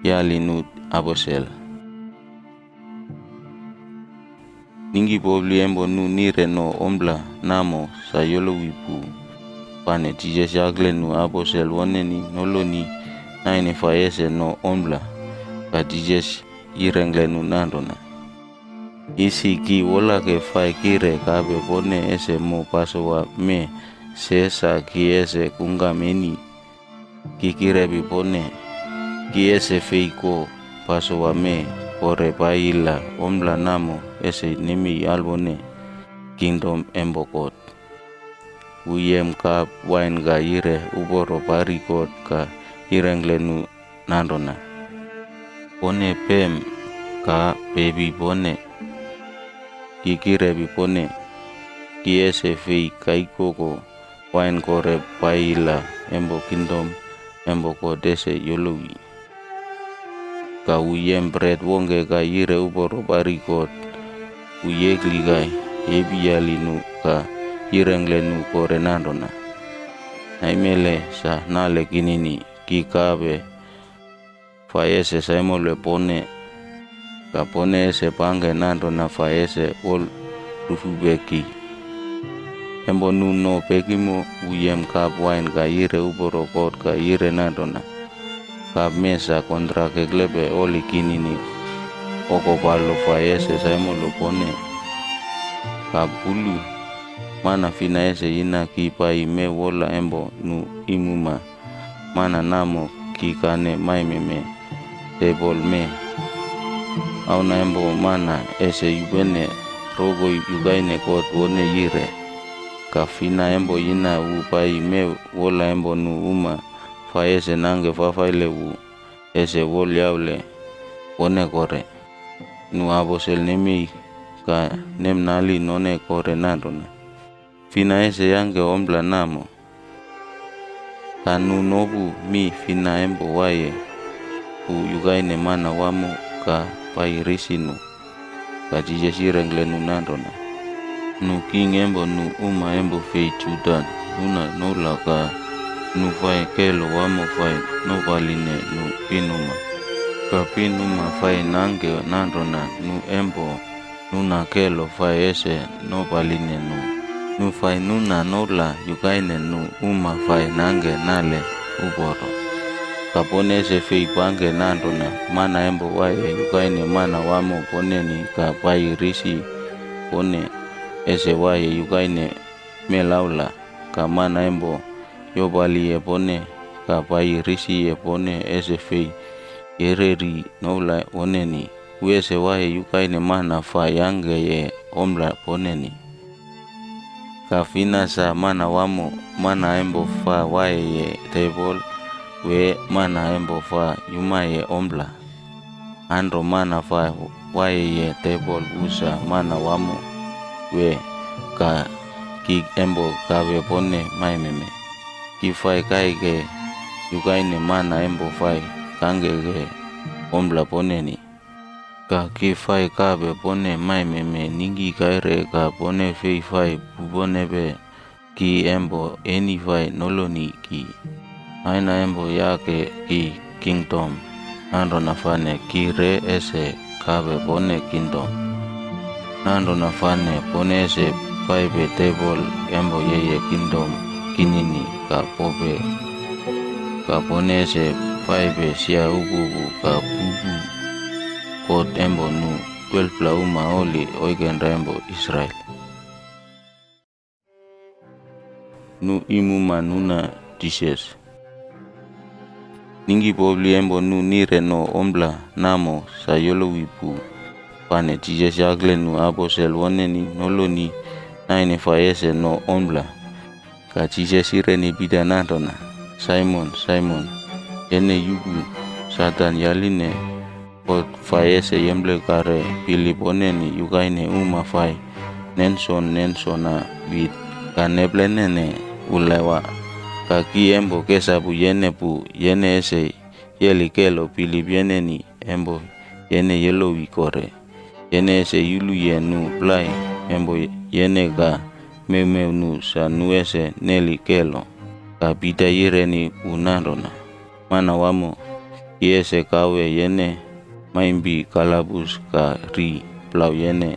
yali nu aposel. Ninggi popli embo nu nire no ombla namo sa yolowi pu. Pane Jisas yakle nu aposel woneni nolo ni naine fai ese no ombla. Ka Jisas yirengkle nu nanrona, "Isi ki wolake fai kire kape pone ese mo Pasowa me se sa ki ese kungkam eni. Ki kirepi pone, ki ese fei ko Pasoa me kore paila omla namo ese nemei alwone kingdom embo God. Wiem kap waen ka ire uboro bari God ka irenglenu nandona. Pone pem ka pepi pone ki kirepi pone ki ese fei kaikoko waen kore paila embo kingdom embo God ese yolowi. Ka wiem bret wonge ka ire uboro bari God wi ekli ka epialinu ka irenglenu kore nandona. Naimele sa nale kinini ki kape fai ese saimolwe pone ka pone ese pange nandona fai ese wol rufupeki. Embo nu no pekimo wiem kap waen ka ire uboro God ka ire nandona. Kap me sa kontrak eklepe oli kinini okopalo fai ese saimolwe pone. Kap pulu mana fina ese ina ki pai me wola embo nu imuma mana namo ki kane maimeme tebol me auna embo mana ese yupene roko yukaine God wone ire. Ka fina embo ina wu pai me wola embo nu uma fai ese nange fafaile wu ese wol yaule wone kore. Nu aposel nemei ka nem nali none kore nandona. Fina ese yange omla namo. Ka nu nopu mi fina embo waie pu yukaine mana wamo ka pai risinu. Ka Jisas irenglenu nandona. Nu king embo nu uma embo fei Juta nuna noula ka nu fai kelo wamo fai nopaline nu pinuma. Ka pinuma fai nange nandona nu embo nuna kelo fai ese nopaline nu. Nu fai nuna noula yukaine nu uma fai nange nale uboro. Ka pone ese fei pange nandona mana embo waie yukaine mana wamo poneni ka pai risi pone ese waie yukaine melaula ka mana embo yopalie pone ka pai risi e pone ese fei yereri noula woneni. Wi ese waie yukaine mana fa yange ye omla poneni. Ka fina sa mana wamo mana embo fa waie ye tebol we mana embo fa yuma ye omla. Andro mana fa waie ye tebol usa mana wamo we ka ki embo kape pone maimeme. Ki fai kaike yukaine mana embo fai kangege omla poneni. Ka ki fai kape pone maimeme ningi kaire ka pone fei fai pupone pe ki embo eni fai noloni ki. Aina embo yake ki kingdom. Nandona fane ki re ese kape pone kingdom. Nandona fane pone ese fai pe tebol embo yeye kingdom kinini ka pope. Ka pone ese fai pe sia upupu ka pupu. Kot embo nu twelve pla uma oli oikenra embo Israel. Nu imuma nuna Jisas. Ningi pobli embo nu nire no omla namo sa yolowi pu. Fane Jisas yakle nu aposel woneni noloni naine fai ese no omla. Ka Jisas ireni Pita nandona. Saimon, Saimon, yene yuku Satan yaline Kot fai ese yemple kare pilip woneni yukaine uma fai nenson nensona wit ka neplenene ulewa. Ka ki embo kesapu yene pu yene ese yeli kelo pilip yeneni embo yene yelowi kore. Yene ese yulu ye nu plai embo yene ka meumeu nu sa nu ese neli kelo. Ka Pita ireni u nandona. Mana wamo, i ese kawe yene maimpi kalapus ka ri plau yene.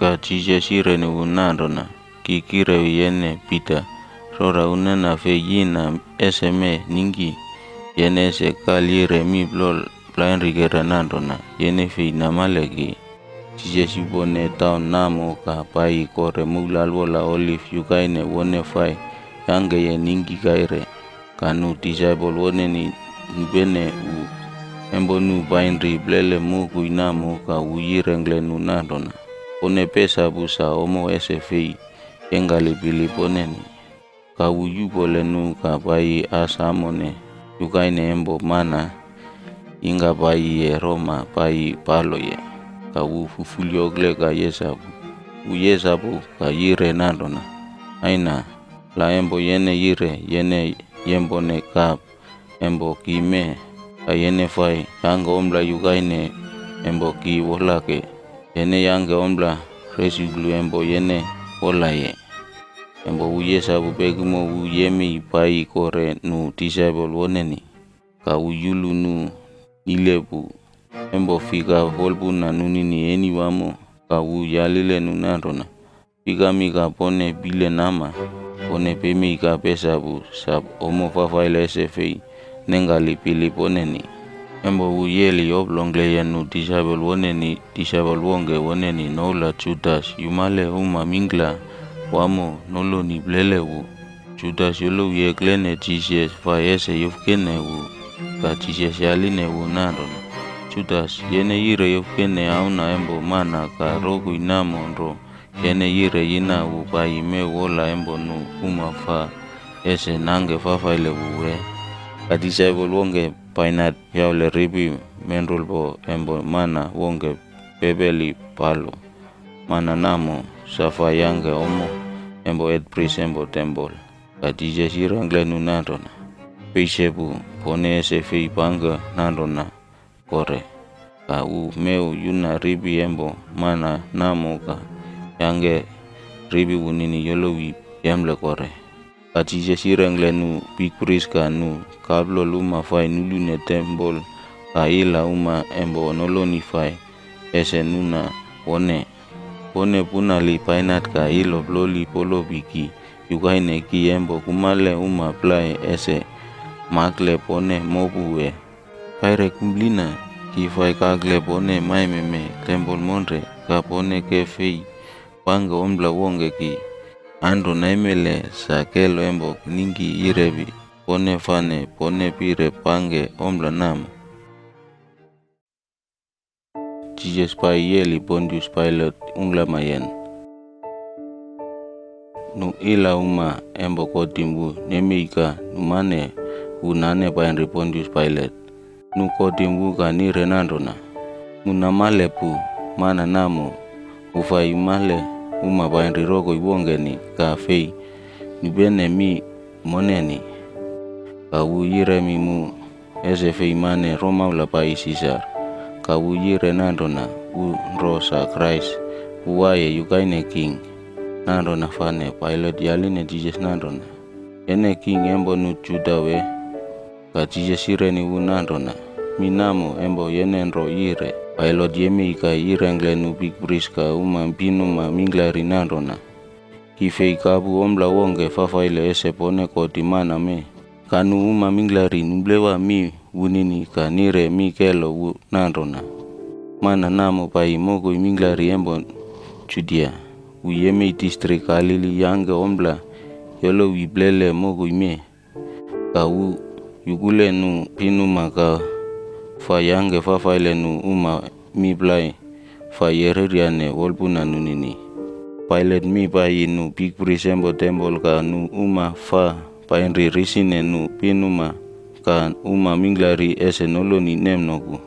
Ka Jisas ireni u nandona. Ki kirewi yene Pita. Rora unena fe yina ese me ningi. Yene ese kal ire mi plol plaenrikere nandona. Yene fe namaleki. Jisas ipone taon namo ka pai kore mulalwola Olif yukaine wone fai yangeye ningi kaire. Ka nu disaepol woneni nupene u Embo nu bainri blele mokoi namo ka wu yire ngklenu nandrona. Pone pesapu sa omo ese fei yengkali pilip oneni. Ka wu yupolenu ka pai asamone yukaine embo mana ingka pai ye roma pai paloye. Ka wu fuful yokle ka yesapu. Wu yesapu ka yire nandrona. Aina, la embo yene yire yene yembone kap embo ki me, ka yene fai yangke ombla yukaine embo ki wolake. Yene yangke ombla resiklu embo yene wolaye. Embo wu yesapu pekimo wu yemei pai kore nu disaepol woneni. Ka wu yulu nu ilepu. Embo fika wolpuna nunini eni wamo ka wu yalile nu nandrona. Pikami ka pone pile nama, pone pemei ka pesapu sap omo fafaile ese fei nengkali pilip oneni. Embo wu yeli oplong kleyen nu disaepol woneni, disaepol wongke woneni noula Jutas yumale uma mingkla wamo noloni blele wu. Jutas yolo wu yeklene Jisas fai ese yofkene wu. Ka Jisas yaline wu nandrona. Jutas, yene yire yofkene auna embo mana ka rokoi namo ndro. Yene yire yina wu pai me wola embo nu uma fa ese nangke fafaile wu we. Ka disaepol wongke painat yaule ripi menrulpo embo mana wongke pepeli palo. Mana namo sa fai yangke omo embo edpris embo tempol. Ka Jisas yire ngklenu nandrona. Peisepu pone ese fei pangke nandrona kore. Ka wu meu yuna ripi embo mana namo ka yangke ripi wunini yolo wi yemle kore. Ka Jisas yire ngklenu pikpris ka nu kaplol uma fai nulu ne tempol ka ila uma embo noloni fai ese nuna wone. Pone punali painat ka ilo ploli polopi ki yukaine ki embo kumale uma plai ese makle pone mopu we. Paire kumblina ki fai kakle pone maimeme tempol monre ka pone ke fei pangke ombla wongke ki. Andro naimele sa kelo embo ningki irepi pone fane pone pire pangke ombla namo. Jisas pai yeli Pontius Pailat unglamaien. Nu ila uma embo kotim wu nemei ka nu mane wu nane painri Pontius Pailat. Nu kotim wu ka nire nandrona. Mu namale pu mana namo wu fai yumale uma painri rokoi wongkeni ka fei nupene mi moneni. Ka wu yiremi mu ese fei mane romaula pai Sisar. Ka wu yire nandrona wu ndro sa Kraes wu waie yukaine king. Nandrona fane Pailat yaline Jisas nandrona. Ene king embo nu Juta we? Ka Jisas yireni wu nandrona. Mi namo embo yene ndro yire. Pailat yemei ka yire ngklenu pikpris ka uma pinuma mingklari nandrona. Ki fei kapu ombla wongke fafaile ese pone kotim mana me. Ka nu uma mingklari nublewa mi wunini ka nire mi kelo wu nandrona. Mana namo pai mokoi mingklari embo Judia. Wu yemei distrik Kalili yangke ombla yolo wi blele mokoi me. Ka wu yukule nu pinuma ka fai yangke fafaile nu uma mi plai fai yereriane wolpuna nunini. Pailat mi pai nu pikpris embo tempol ka nu uma fa painri risine nu pinuma ka uma mingklari ese noloni nem noku.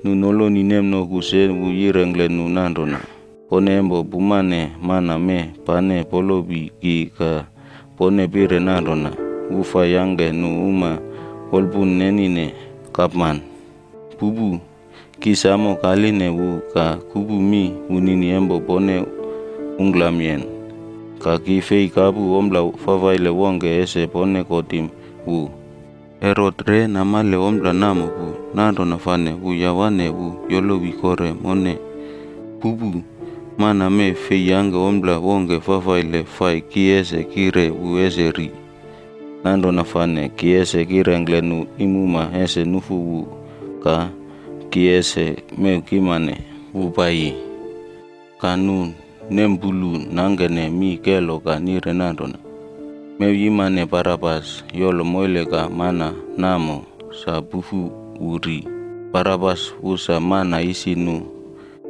Nu noloni nem noku se wu yire ngklenu nandrona. Pone embo pumane mana me pane polopi ki ka pone pire nandrona. Wu fai yangke nu uma wolpun nenine kapman. Pupu, ki samo kaline wu ka kupu mi wunini embo pone unglamien. Ka ki fei kapu ombla fafaile wongke ese pone kotim wu. Erod re namale ombla namo pu nandrona fane wu yawane wu yolo wi kore mone. Pupu, mana me fei yangke ombla wongke fafaile fai ki ese kire wu ese ri. Nandrona fane ki ese kire ngklenu imuma ese nufu wu ka ki ese meu kimane wu pai. Ka nu nem pulu nangkene mi kelo ka nire nandrona. Meu yimane Barabas yolo moile ka mana namo sa pufu wu ri. Barabas wu sa mana isinu,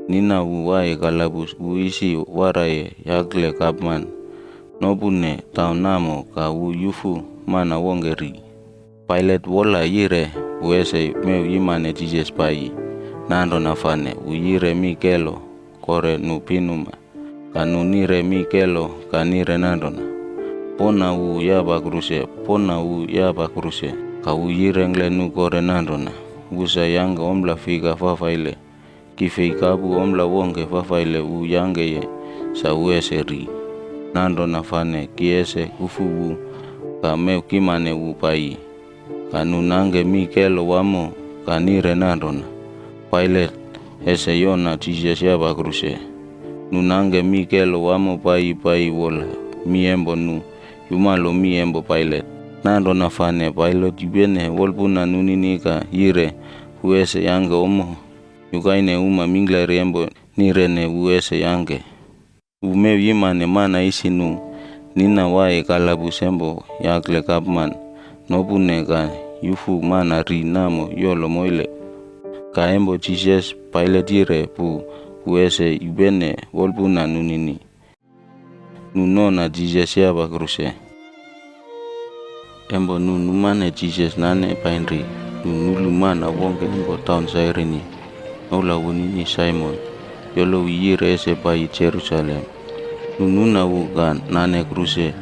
nina wu wae kalabus wu isi warae yakle gabman nobune taon namo ka wu yufu mana wonge ri. Pailet wola yire wu ese meu yimane Jisas pai. Nanro nafane wu yire mi kelo kore nu pinuma. Ka nu nire mi kelo ka nire nanro na, pona wu yaba kruse, pona wu yaba kruse. Ka wu yirengle nu kore nanro na, wu sa yange omla fika fafaile. Ki fei kabu omla wonge fafaile wu yange ye sa wu ese ri. Nanro nafane ki ese kufu wu ka meu kimane wu pai. Ka nu nange mi kelo wamo ka nire nanro na. Pailet ese yona Jisas yaba kruse. Nu nange mi kelo wamo pai pai wola mi embo nu yumalo mi embo Pailet. Nanro nafane Pailet yubene wolpuna nunini ka yire wu ese yange omo. Yukaine uma minglari embo nirene wu ese yange. Wu meu yimane mana isinu, nina wae kalabus embo yakle gabman nobune ka yufu mana ri namo yolo moile. Ka embo Jisas Pailet yire pu wu ese yubene wolpuna nunini. Nu nona Jisas yaba kruse. Embo nu numane Jisas nane painri, nu nulu mana wonge embo taon Sairini. Nola wunini Saimon, yolo wi yire ese pai Jerusalem. Nu nuna wu ka nane kruse,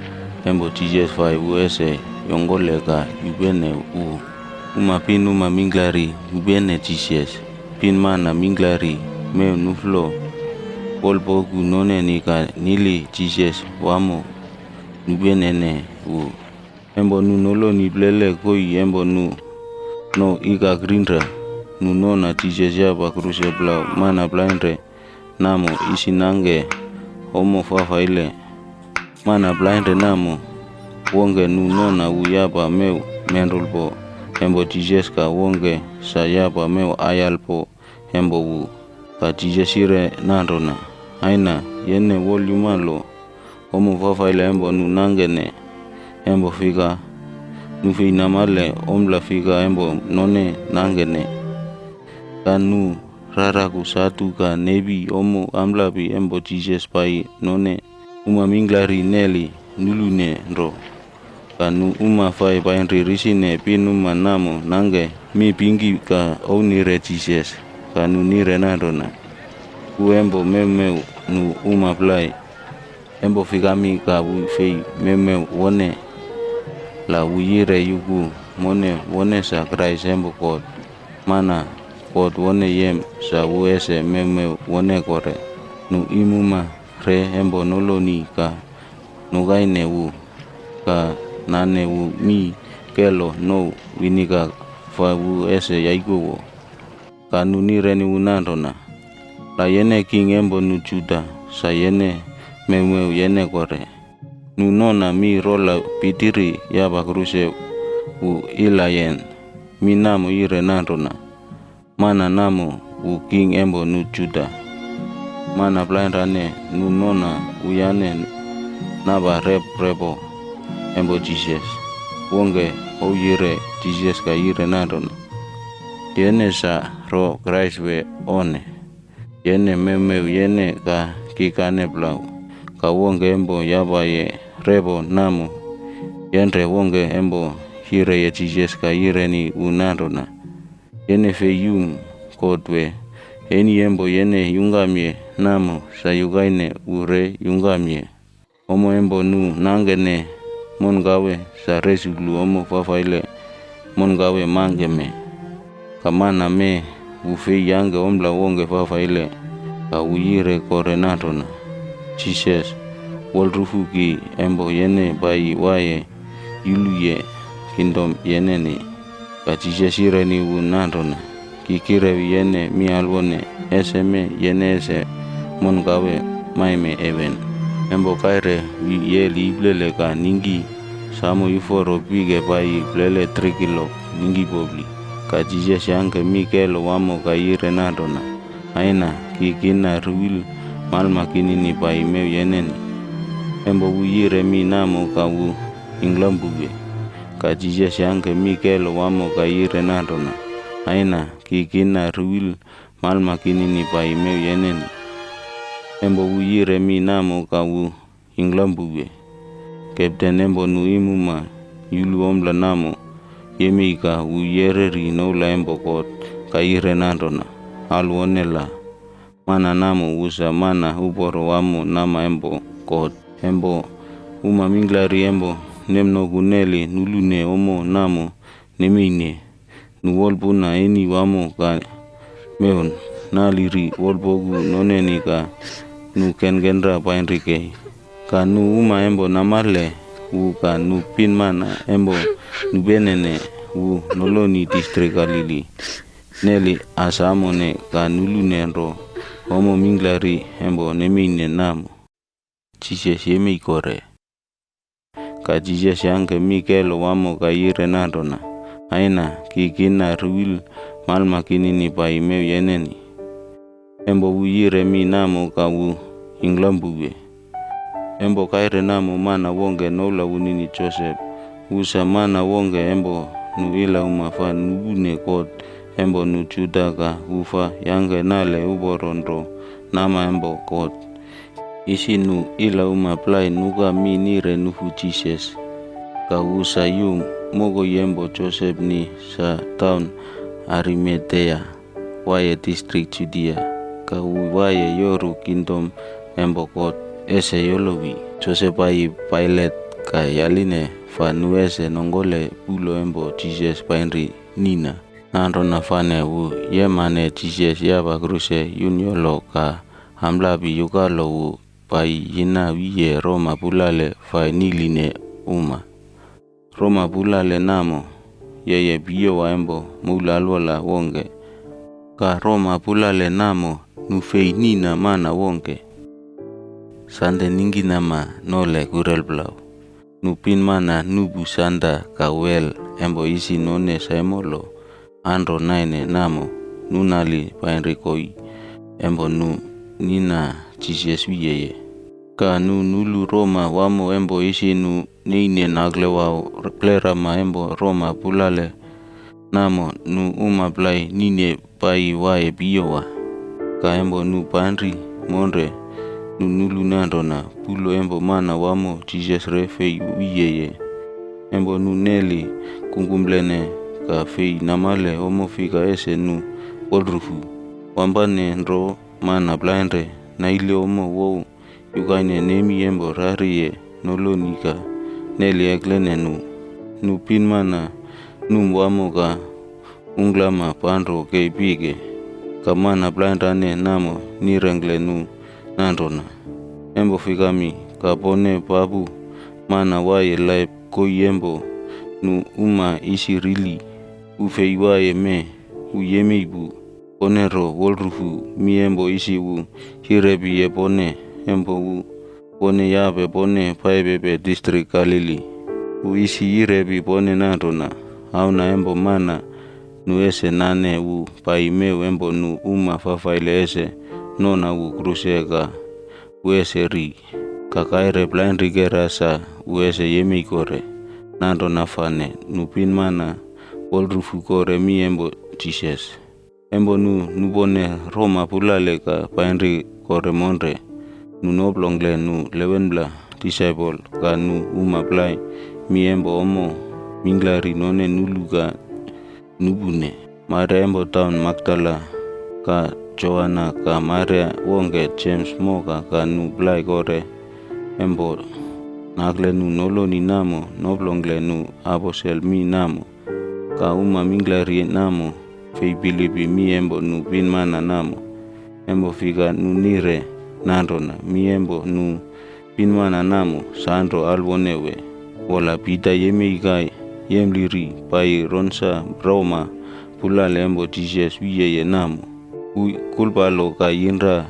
embo Jisas fai wu ese yongole ka yubene wu. Uma pinuma minglari yubene Jisas. Pin mana minglari meu nu flo. Wolpoku none ni ka nili Jisas wamo nubenene wu. Embo nu noloni plele koi embo nu no ika grinra. Nu nona Jisas yaba kruse plau mana plainre namo isi nange omo fafaile. Mana plainre namo wonge nu nona wu yaba meu menrolpo embo Jisas ka wonge sa yaba meu ayalpo embo wu. Ka Jisas yire nanro na, aina yene wol yumalo omo fafaile embo nu nangene embo fika nu fei namale omla fika embo none nangene. Ka nu raraku satu ka nebi omo amlapi embo Jisas pai none. Uma minglari neli nulune ro. Ka nu uma fai painri risine pinuma namo nange mi pingki ka ounire Jisas. Ka nu nire nanro na, wu embo meumeu nu uma plai. Embo fikami ka wu fei meumeu wone. La wu yire yuku mone wone sa Kraes embo Kot. Mana Kot wone yem sa wu ese meumeu wone kore. Nu imuma re embo noloni ka nokaine wu ka nane wu mi kelo no winika fa wu ese yaiko wo. Ka nu nireni wu nanro na, la yene king embo nu Juta sa yene meumeu yene kore. Nu nona mi rola pitiri yaba kruse wu ila yen mi namo yire nanro na. Mana namo wu king embo nu Juta. Mana plainrane nu nona wu yane naba rep repo embo Jisas. Wonge ou yire Jisas ka yire nanro na, yene sa ro Kraes we one. Yene meumeu yene ka kikane plau. Ka wonge embo yaba ye repo namo yenre wonge embo yire ye Jisas ka yireni wu nanro na. Yene fei yum Kot we eni embo yene yungam ye namo sa yukaine wu re yungam ye. Omo embo nu nangene monkawe sa resuklu omo fafaile monkawe mangkeme. Ka mana me wu fei yangke omla wonge fafaile ka wu yire kore nanro na. Jisas wol rufuki embo yene pai waye yulu ye kingdom yenene. Ka Jisas yireni wu nanro na, ki kirewi yene mi alwone ese me yene ese monkawe maime ewen. Embo kaire wi yeli iplele ka ningki samo yuforo pike pai plele trikilok ningki popli. Ka Jisas yangke mi kelo wamo ka yire nanro na, aina ki kina ruwil malma kinini pai meu yeneni. Embo wu yire mi namo ka wu inglambuke. Ka Jisas yangke mi kelo wamo ka yire nanro na, aina ki kinna riwil malma kinini bai meu yeneni. Embo wu yire mi namo ka wu inglambuwe. Kepten embo nu imuma yulu omla namo, yemei ka wu yereri noula embo Kot, ka yire nandrona: Al wonela. Mana namo wu sa mana uboro wamo nama embo Kot. Embo uma mingilari embo nemnoku neli nulu ne omo namo nemeine. Nu wolpuna eni wamo ka meon naliri wolpoku noneni ka nu kenkenra bainri kei. Ka nu uma embo namale wu ka nu pin mana embo nu penene wu noloni distrik Kalili. Neli asamone ka nulu ne ro omo mingilari embo nemeine namo. Jisas yemei kore. Ka Jisas yangke mi kelo wamo ka yire nandrona: Aina, ki kinna riwil malma kinini bai meu yeneni. Embo wu yire mi namo ka wu inglambuwe. Embo kaire namo mana wongke noula wunini Josep. Wu sa mana wongke embo nu ilauma fa nubu ne Kot embo nu Juda ka wu fa yangke nale uboro nro nama embo Kot. Isi nu ilauma plai nuka mi nire nufu Jisas. Ka wu sa yu mokoi embo Josep ni sa taon Arimatea, waie distrik Judia. Ka wu waie yoru kingdom embo Kot ese yolowi. Josep ai Pailet ka yaline fa nu ese nongole pulo embo Jisas bainri nina. Nandrona fane wu yemane Jisas yaba kruse yun yolo ka hamlabi yukalo wu bai yina wiye Roma pulale fai nili ne uma. Roma pulale namo yeye piyowa embo moul alwala wongke. Ka Roma pulale namo nu fei nina mana wongke. Sande ningkinama nole kurel plau. Nu pin mana nubu sanda ka wel embo isi none saimolo. Anro naine namo nu nali bainri koi embo nu nina Jisas wiyeye. Ka nu nulu Roma wamo embo isi nu neine nakle wau plerama embo Roma pulale namo nu uma plai nine bai waie piyowa. Ka embo nu bainri monre nu nulu nandrona pulo embo mana wamo Jisas re fei wiyeye. Embo nu neli kungkumlene ka fei namale omo fika ese nu wolrufu. Wambane nro mana plainre naili omo wou yukaine nemi embo rariye noloni ka neli eklene nu. Nu pin mana num wamo ka unglama panro kei pike. Ka mana plainrane namo nirengle nu nandrona: Embo fikami ka pone papu mana waie laip koi embo nu uma isi rili. Wu fei waie me wu yemei pu. Pone ro wolrufu mi embo isi wu hirepi yepone embo wu pone yape pone paipepe distrik Kalili. Wu isi hirepi pone nandrona: Auna embo mana nu ese nane wu bai meu embo nu uma fafaile ese nona wu kruse ka wu ese ri. Ka kaire plainri kera sa wu ese yemei kore. Nandrona fane nu pin mana wolrufu kore mi embo Jisas. Embo nu nupone Roma pulale ka bainri kore monre. Nu noplongle nu lewenpela disaipol ka nu uma plai mi embo omo mingilari none nulu ka nupune. Maria embo taon Makdala ka Joana ka Maria wongke Jems moka ka nu plai kore embo nakle nu noloni namo noplongle nu aposel mi namo. Ka uma mingilari namo fei pilipi mi embo nu pin mana namo. Embo fika nu nire nandrona mi embo nu pin mana namo sandro alwone we. Wola Pita yemei ka yemliri bai ronsa Roma pulale embo Jisas wiyeye namo. Wu kulpalo ka yinra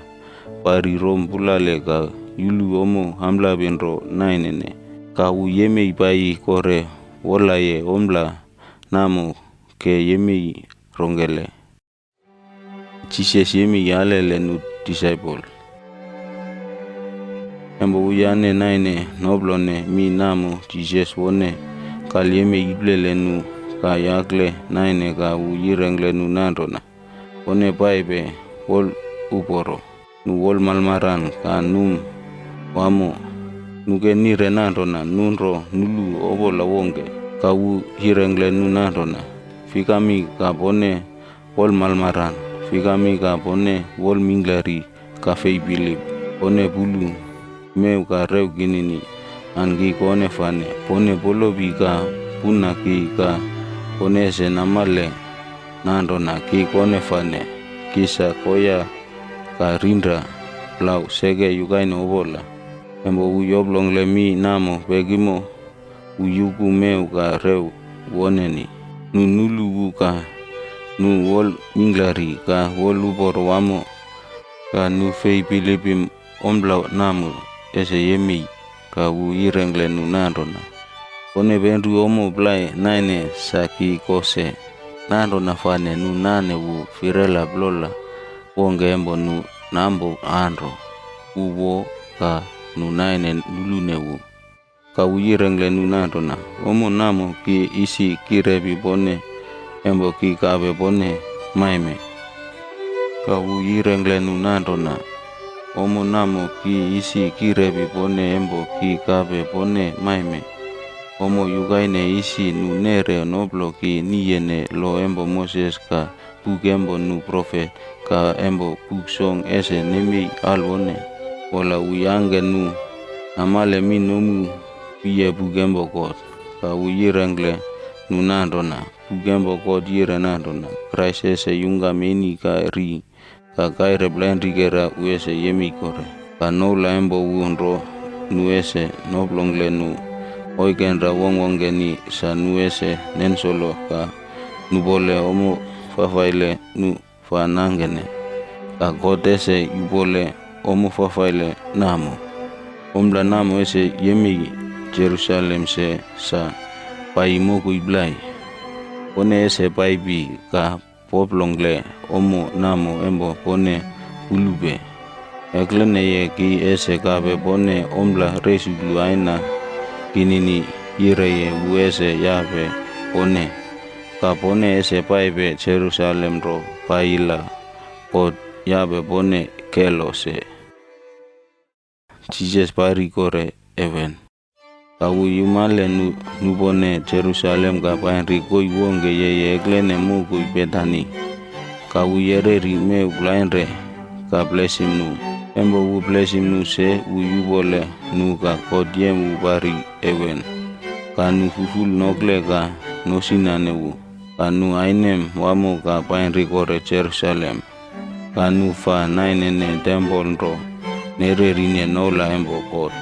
bari Rom pulale ka yulu omo hamlabi nro nainene. Ka wu yemei bai kore wolaye omla namo ke yemei rongele. Jisas yemei yalele nu disaipol. Embo wu yane naine noplone mi namo Jisas wone kal yemei iplele nu ka yakle naine ka wu yirengle nu nandrona: Pone paipe wol uboro, nu wol malmaran ka num wamo. Nu ke nire nanrona, nu ro nulu obola wonge. Ka wu yirengle nu nanrona, fikami ka pone wol malmaran, fikami ka pone wol mingilari ka fei pilip, pone pulu meu ka rew kinini, an ki konefane, pone polopi ka puna ki ka pone ese namale nanrona ki konefane, ki sa koya ka rinra lau seke yukaine obola. Embo wu yoplongle mi namo pekimo, wu yuku meu ka rew woneni. Nu nulu wu ka, nu wol mingilari ka wol uboro wamo, ka nu fei pilipim ombla namo ese yemei. Ka wu yirengle nu nanrona, pone penru omo plai naine sa ki kose nanrona fane nu nane wu firela blola wonge embo nu nambo anro wu wo ka nu naine nulune wu. Ka wu yirengle nu nanrona, omo namo ki isi kirepi pone embo ki kape pone maime. Ka wu yirengle nu nanrona, omo namo ki isi kirepi pone embo ki kape pone maime. Omo yukaine isi nu nere noplo ki niyene lo embo Moses ka puk embo nu profet ka embo puk song ese nemei alwone. Wola wu yangke nu namale mi nomu pie puk embo Kot. Ka wu yirengle nu nanrona, puk embo Kot yire nanrona, Kraes ese yungkam eni ka ri ka kaire plain rikera wu ese yemei kore. Ka noula embo wu nro nu ese noplongle nu oikenra wongwongkeni sa nu ese nensolo ka nu pole omo fafaile nu fanangkene. Ka Kot ese yu pole omo fafaile namo. Ombla namo ese yemei Jerusalem se sa pai mokui plai. Pone ese paipi ka poplongle omo namo embo pone pulupe. Eklene ye ki ese kape pone ombla resuklu aina kinini yire ye wu ese yape pone. Ka pone ese paipe Jerusalem ro paila Kot yape pone kelo se. Jisas pairi kore heven. Ka wu yumale nu, nu pone Jerusalem ka painri koi wongke yeye eklene mokui Betani. Ka wu yereri meu plainre ka blesim nu. Embo wu blesim nu se wu yu pole nu ka Kot yem wu pairi heven. Ka nu fuful nokle ka nosinane wu. Ka nu ainem wamo ka painri kore Jerusalem. Ka nu fa nainene tempel ro nererine noula embo Kot.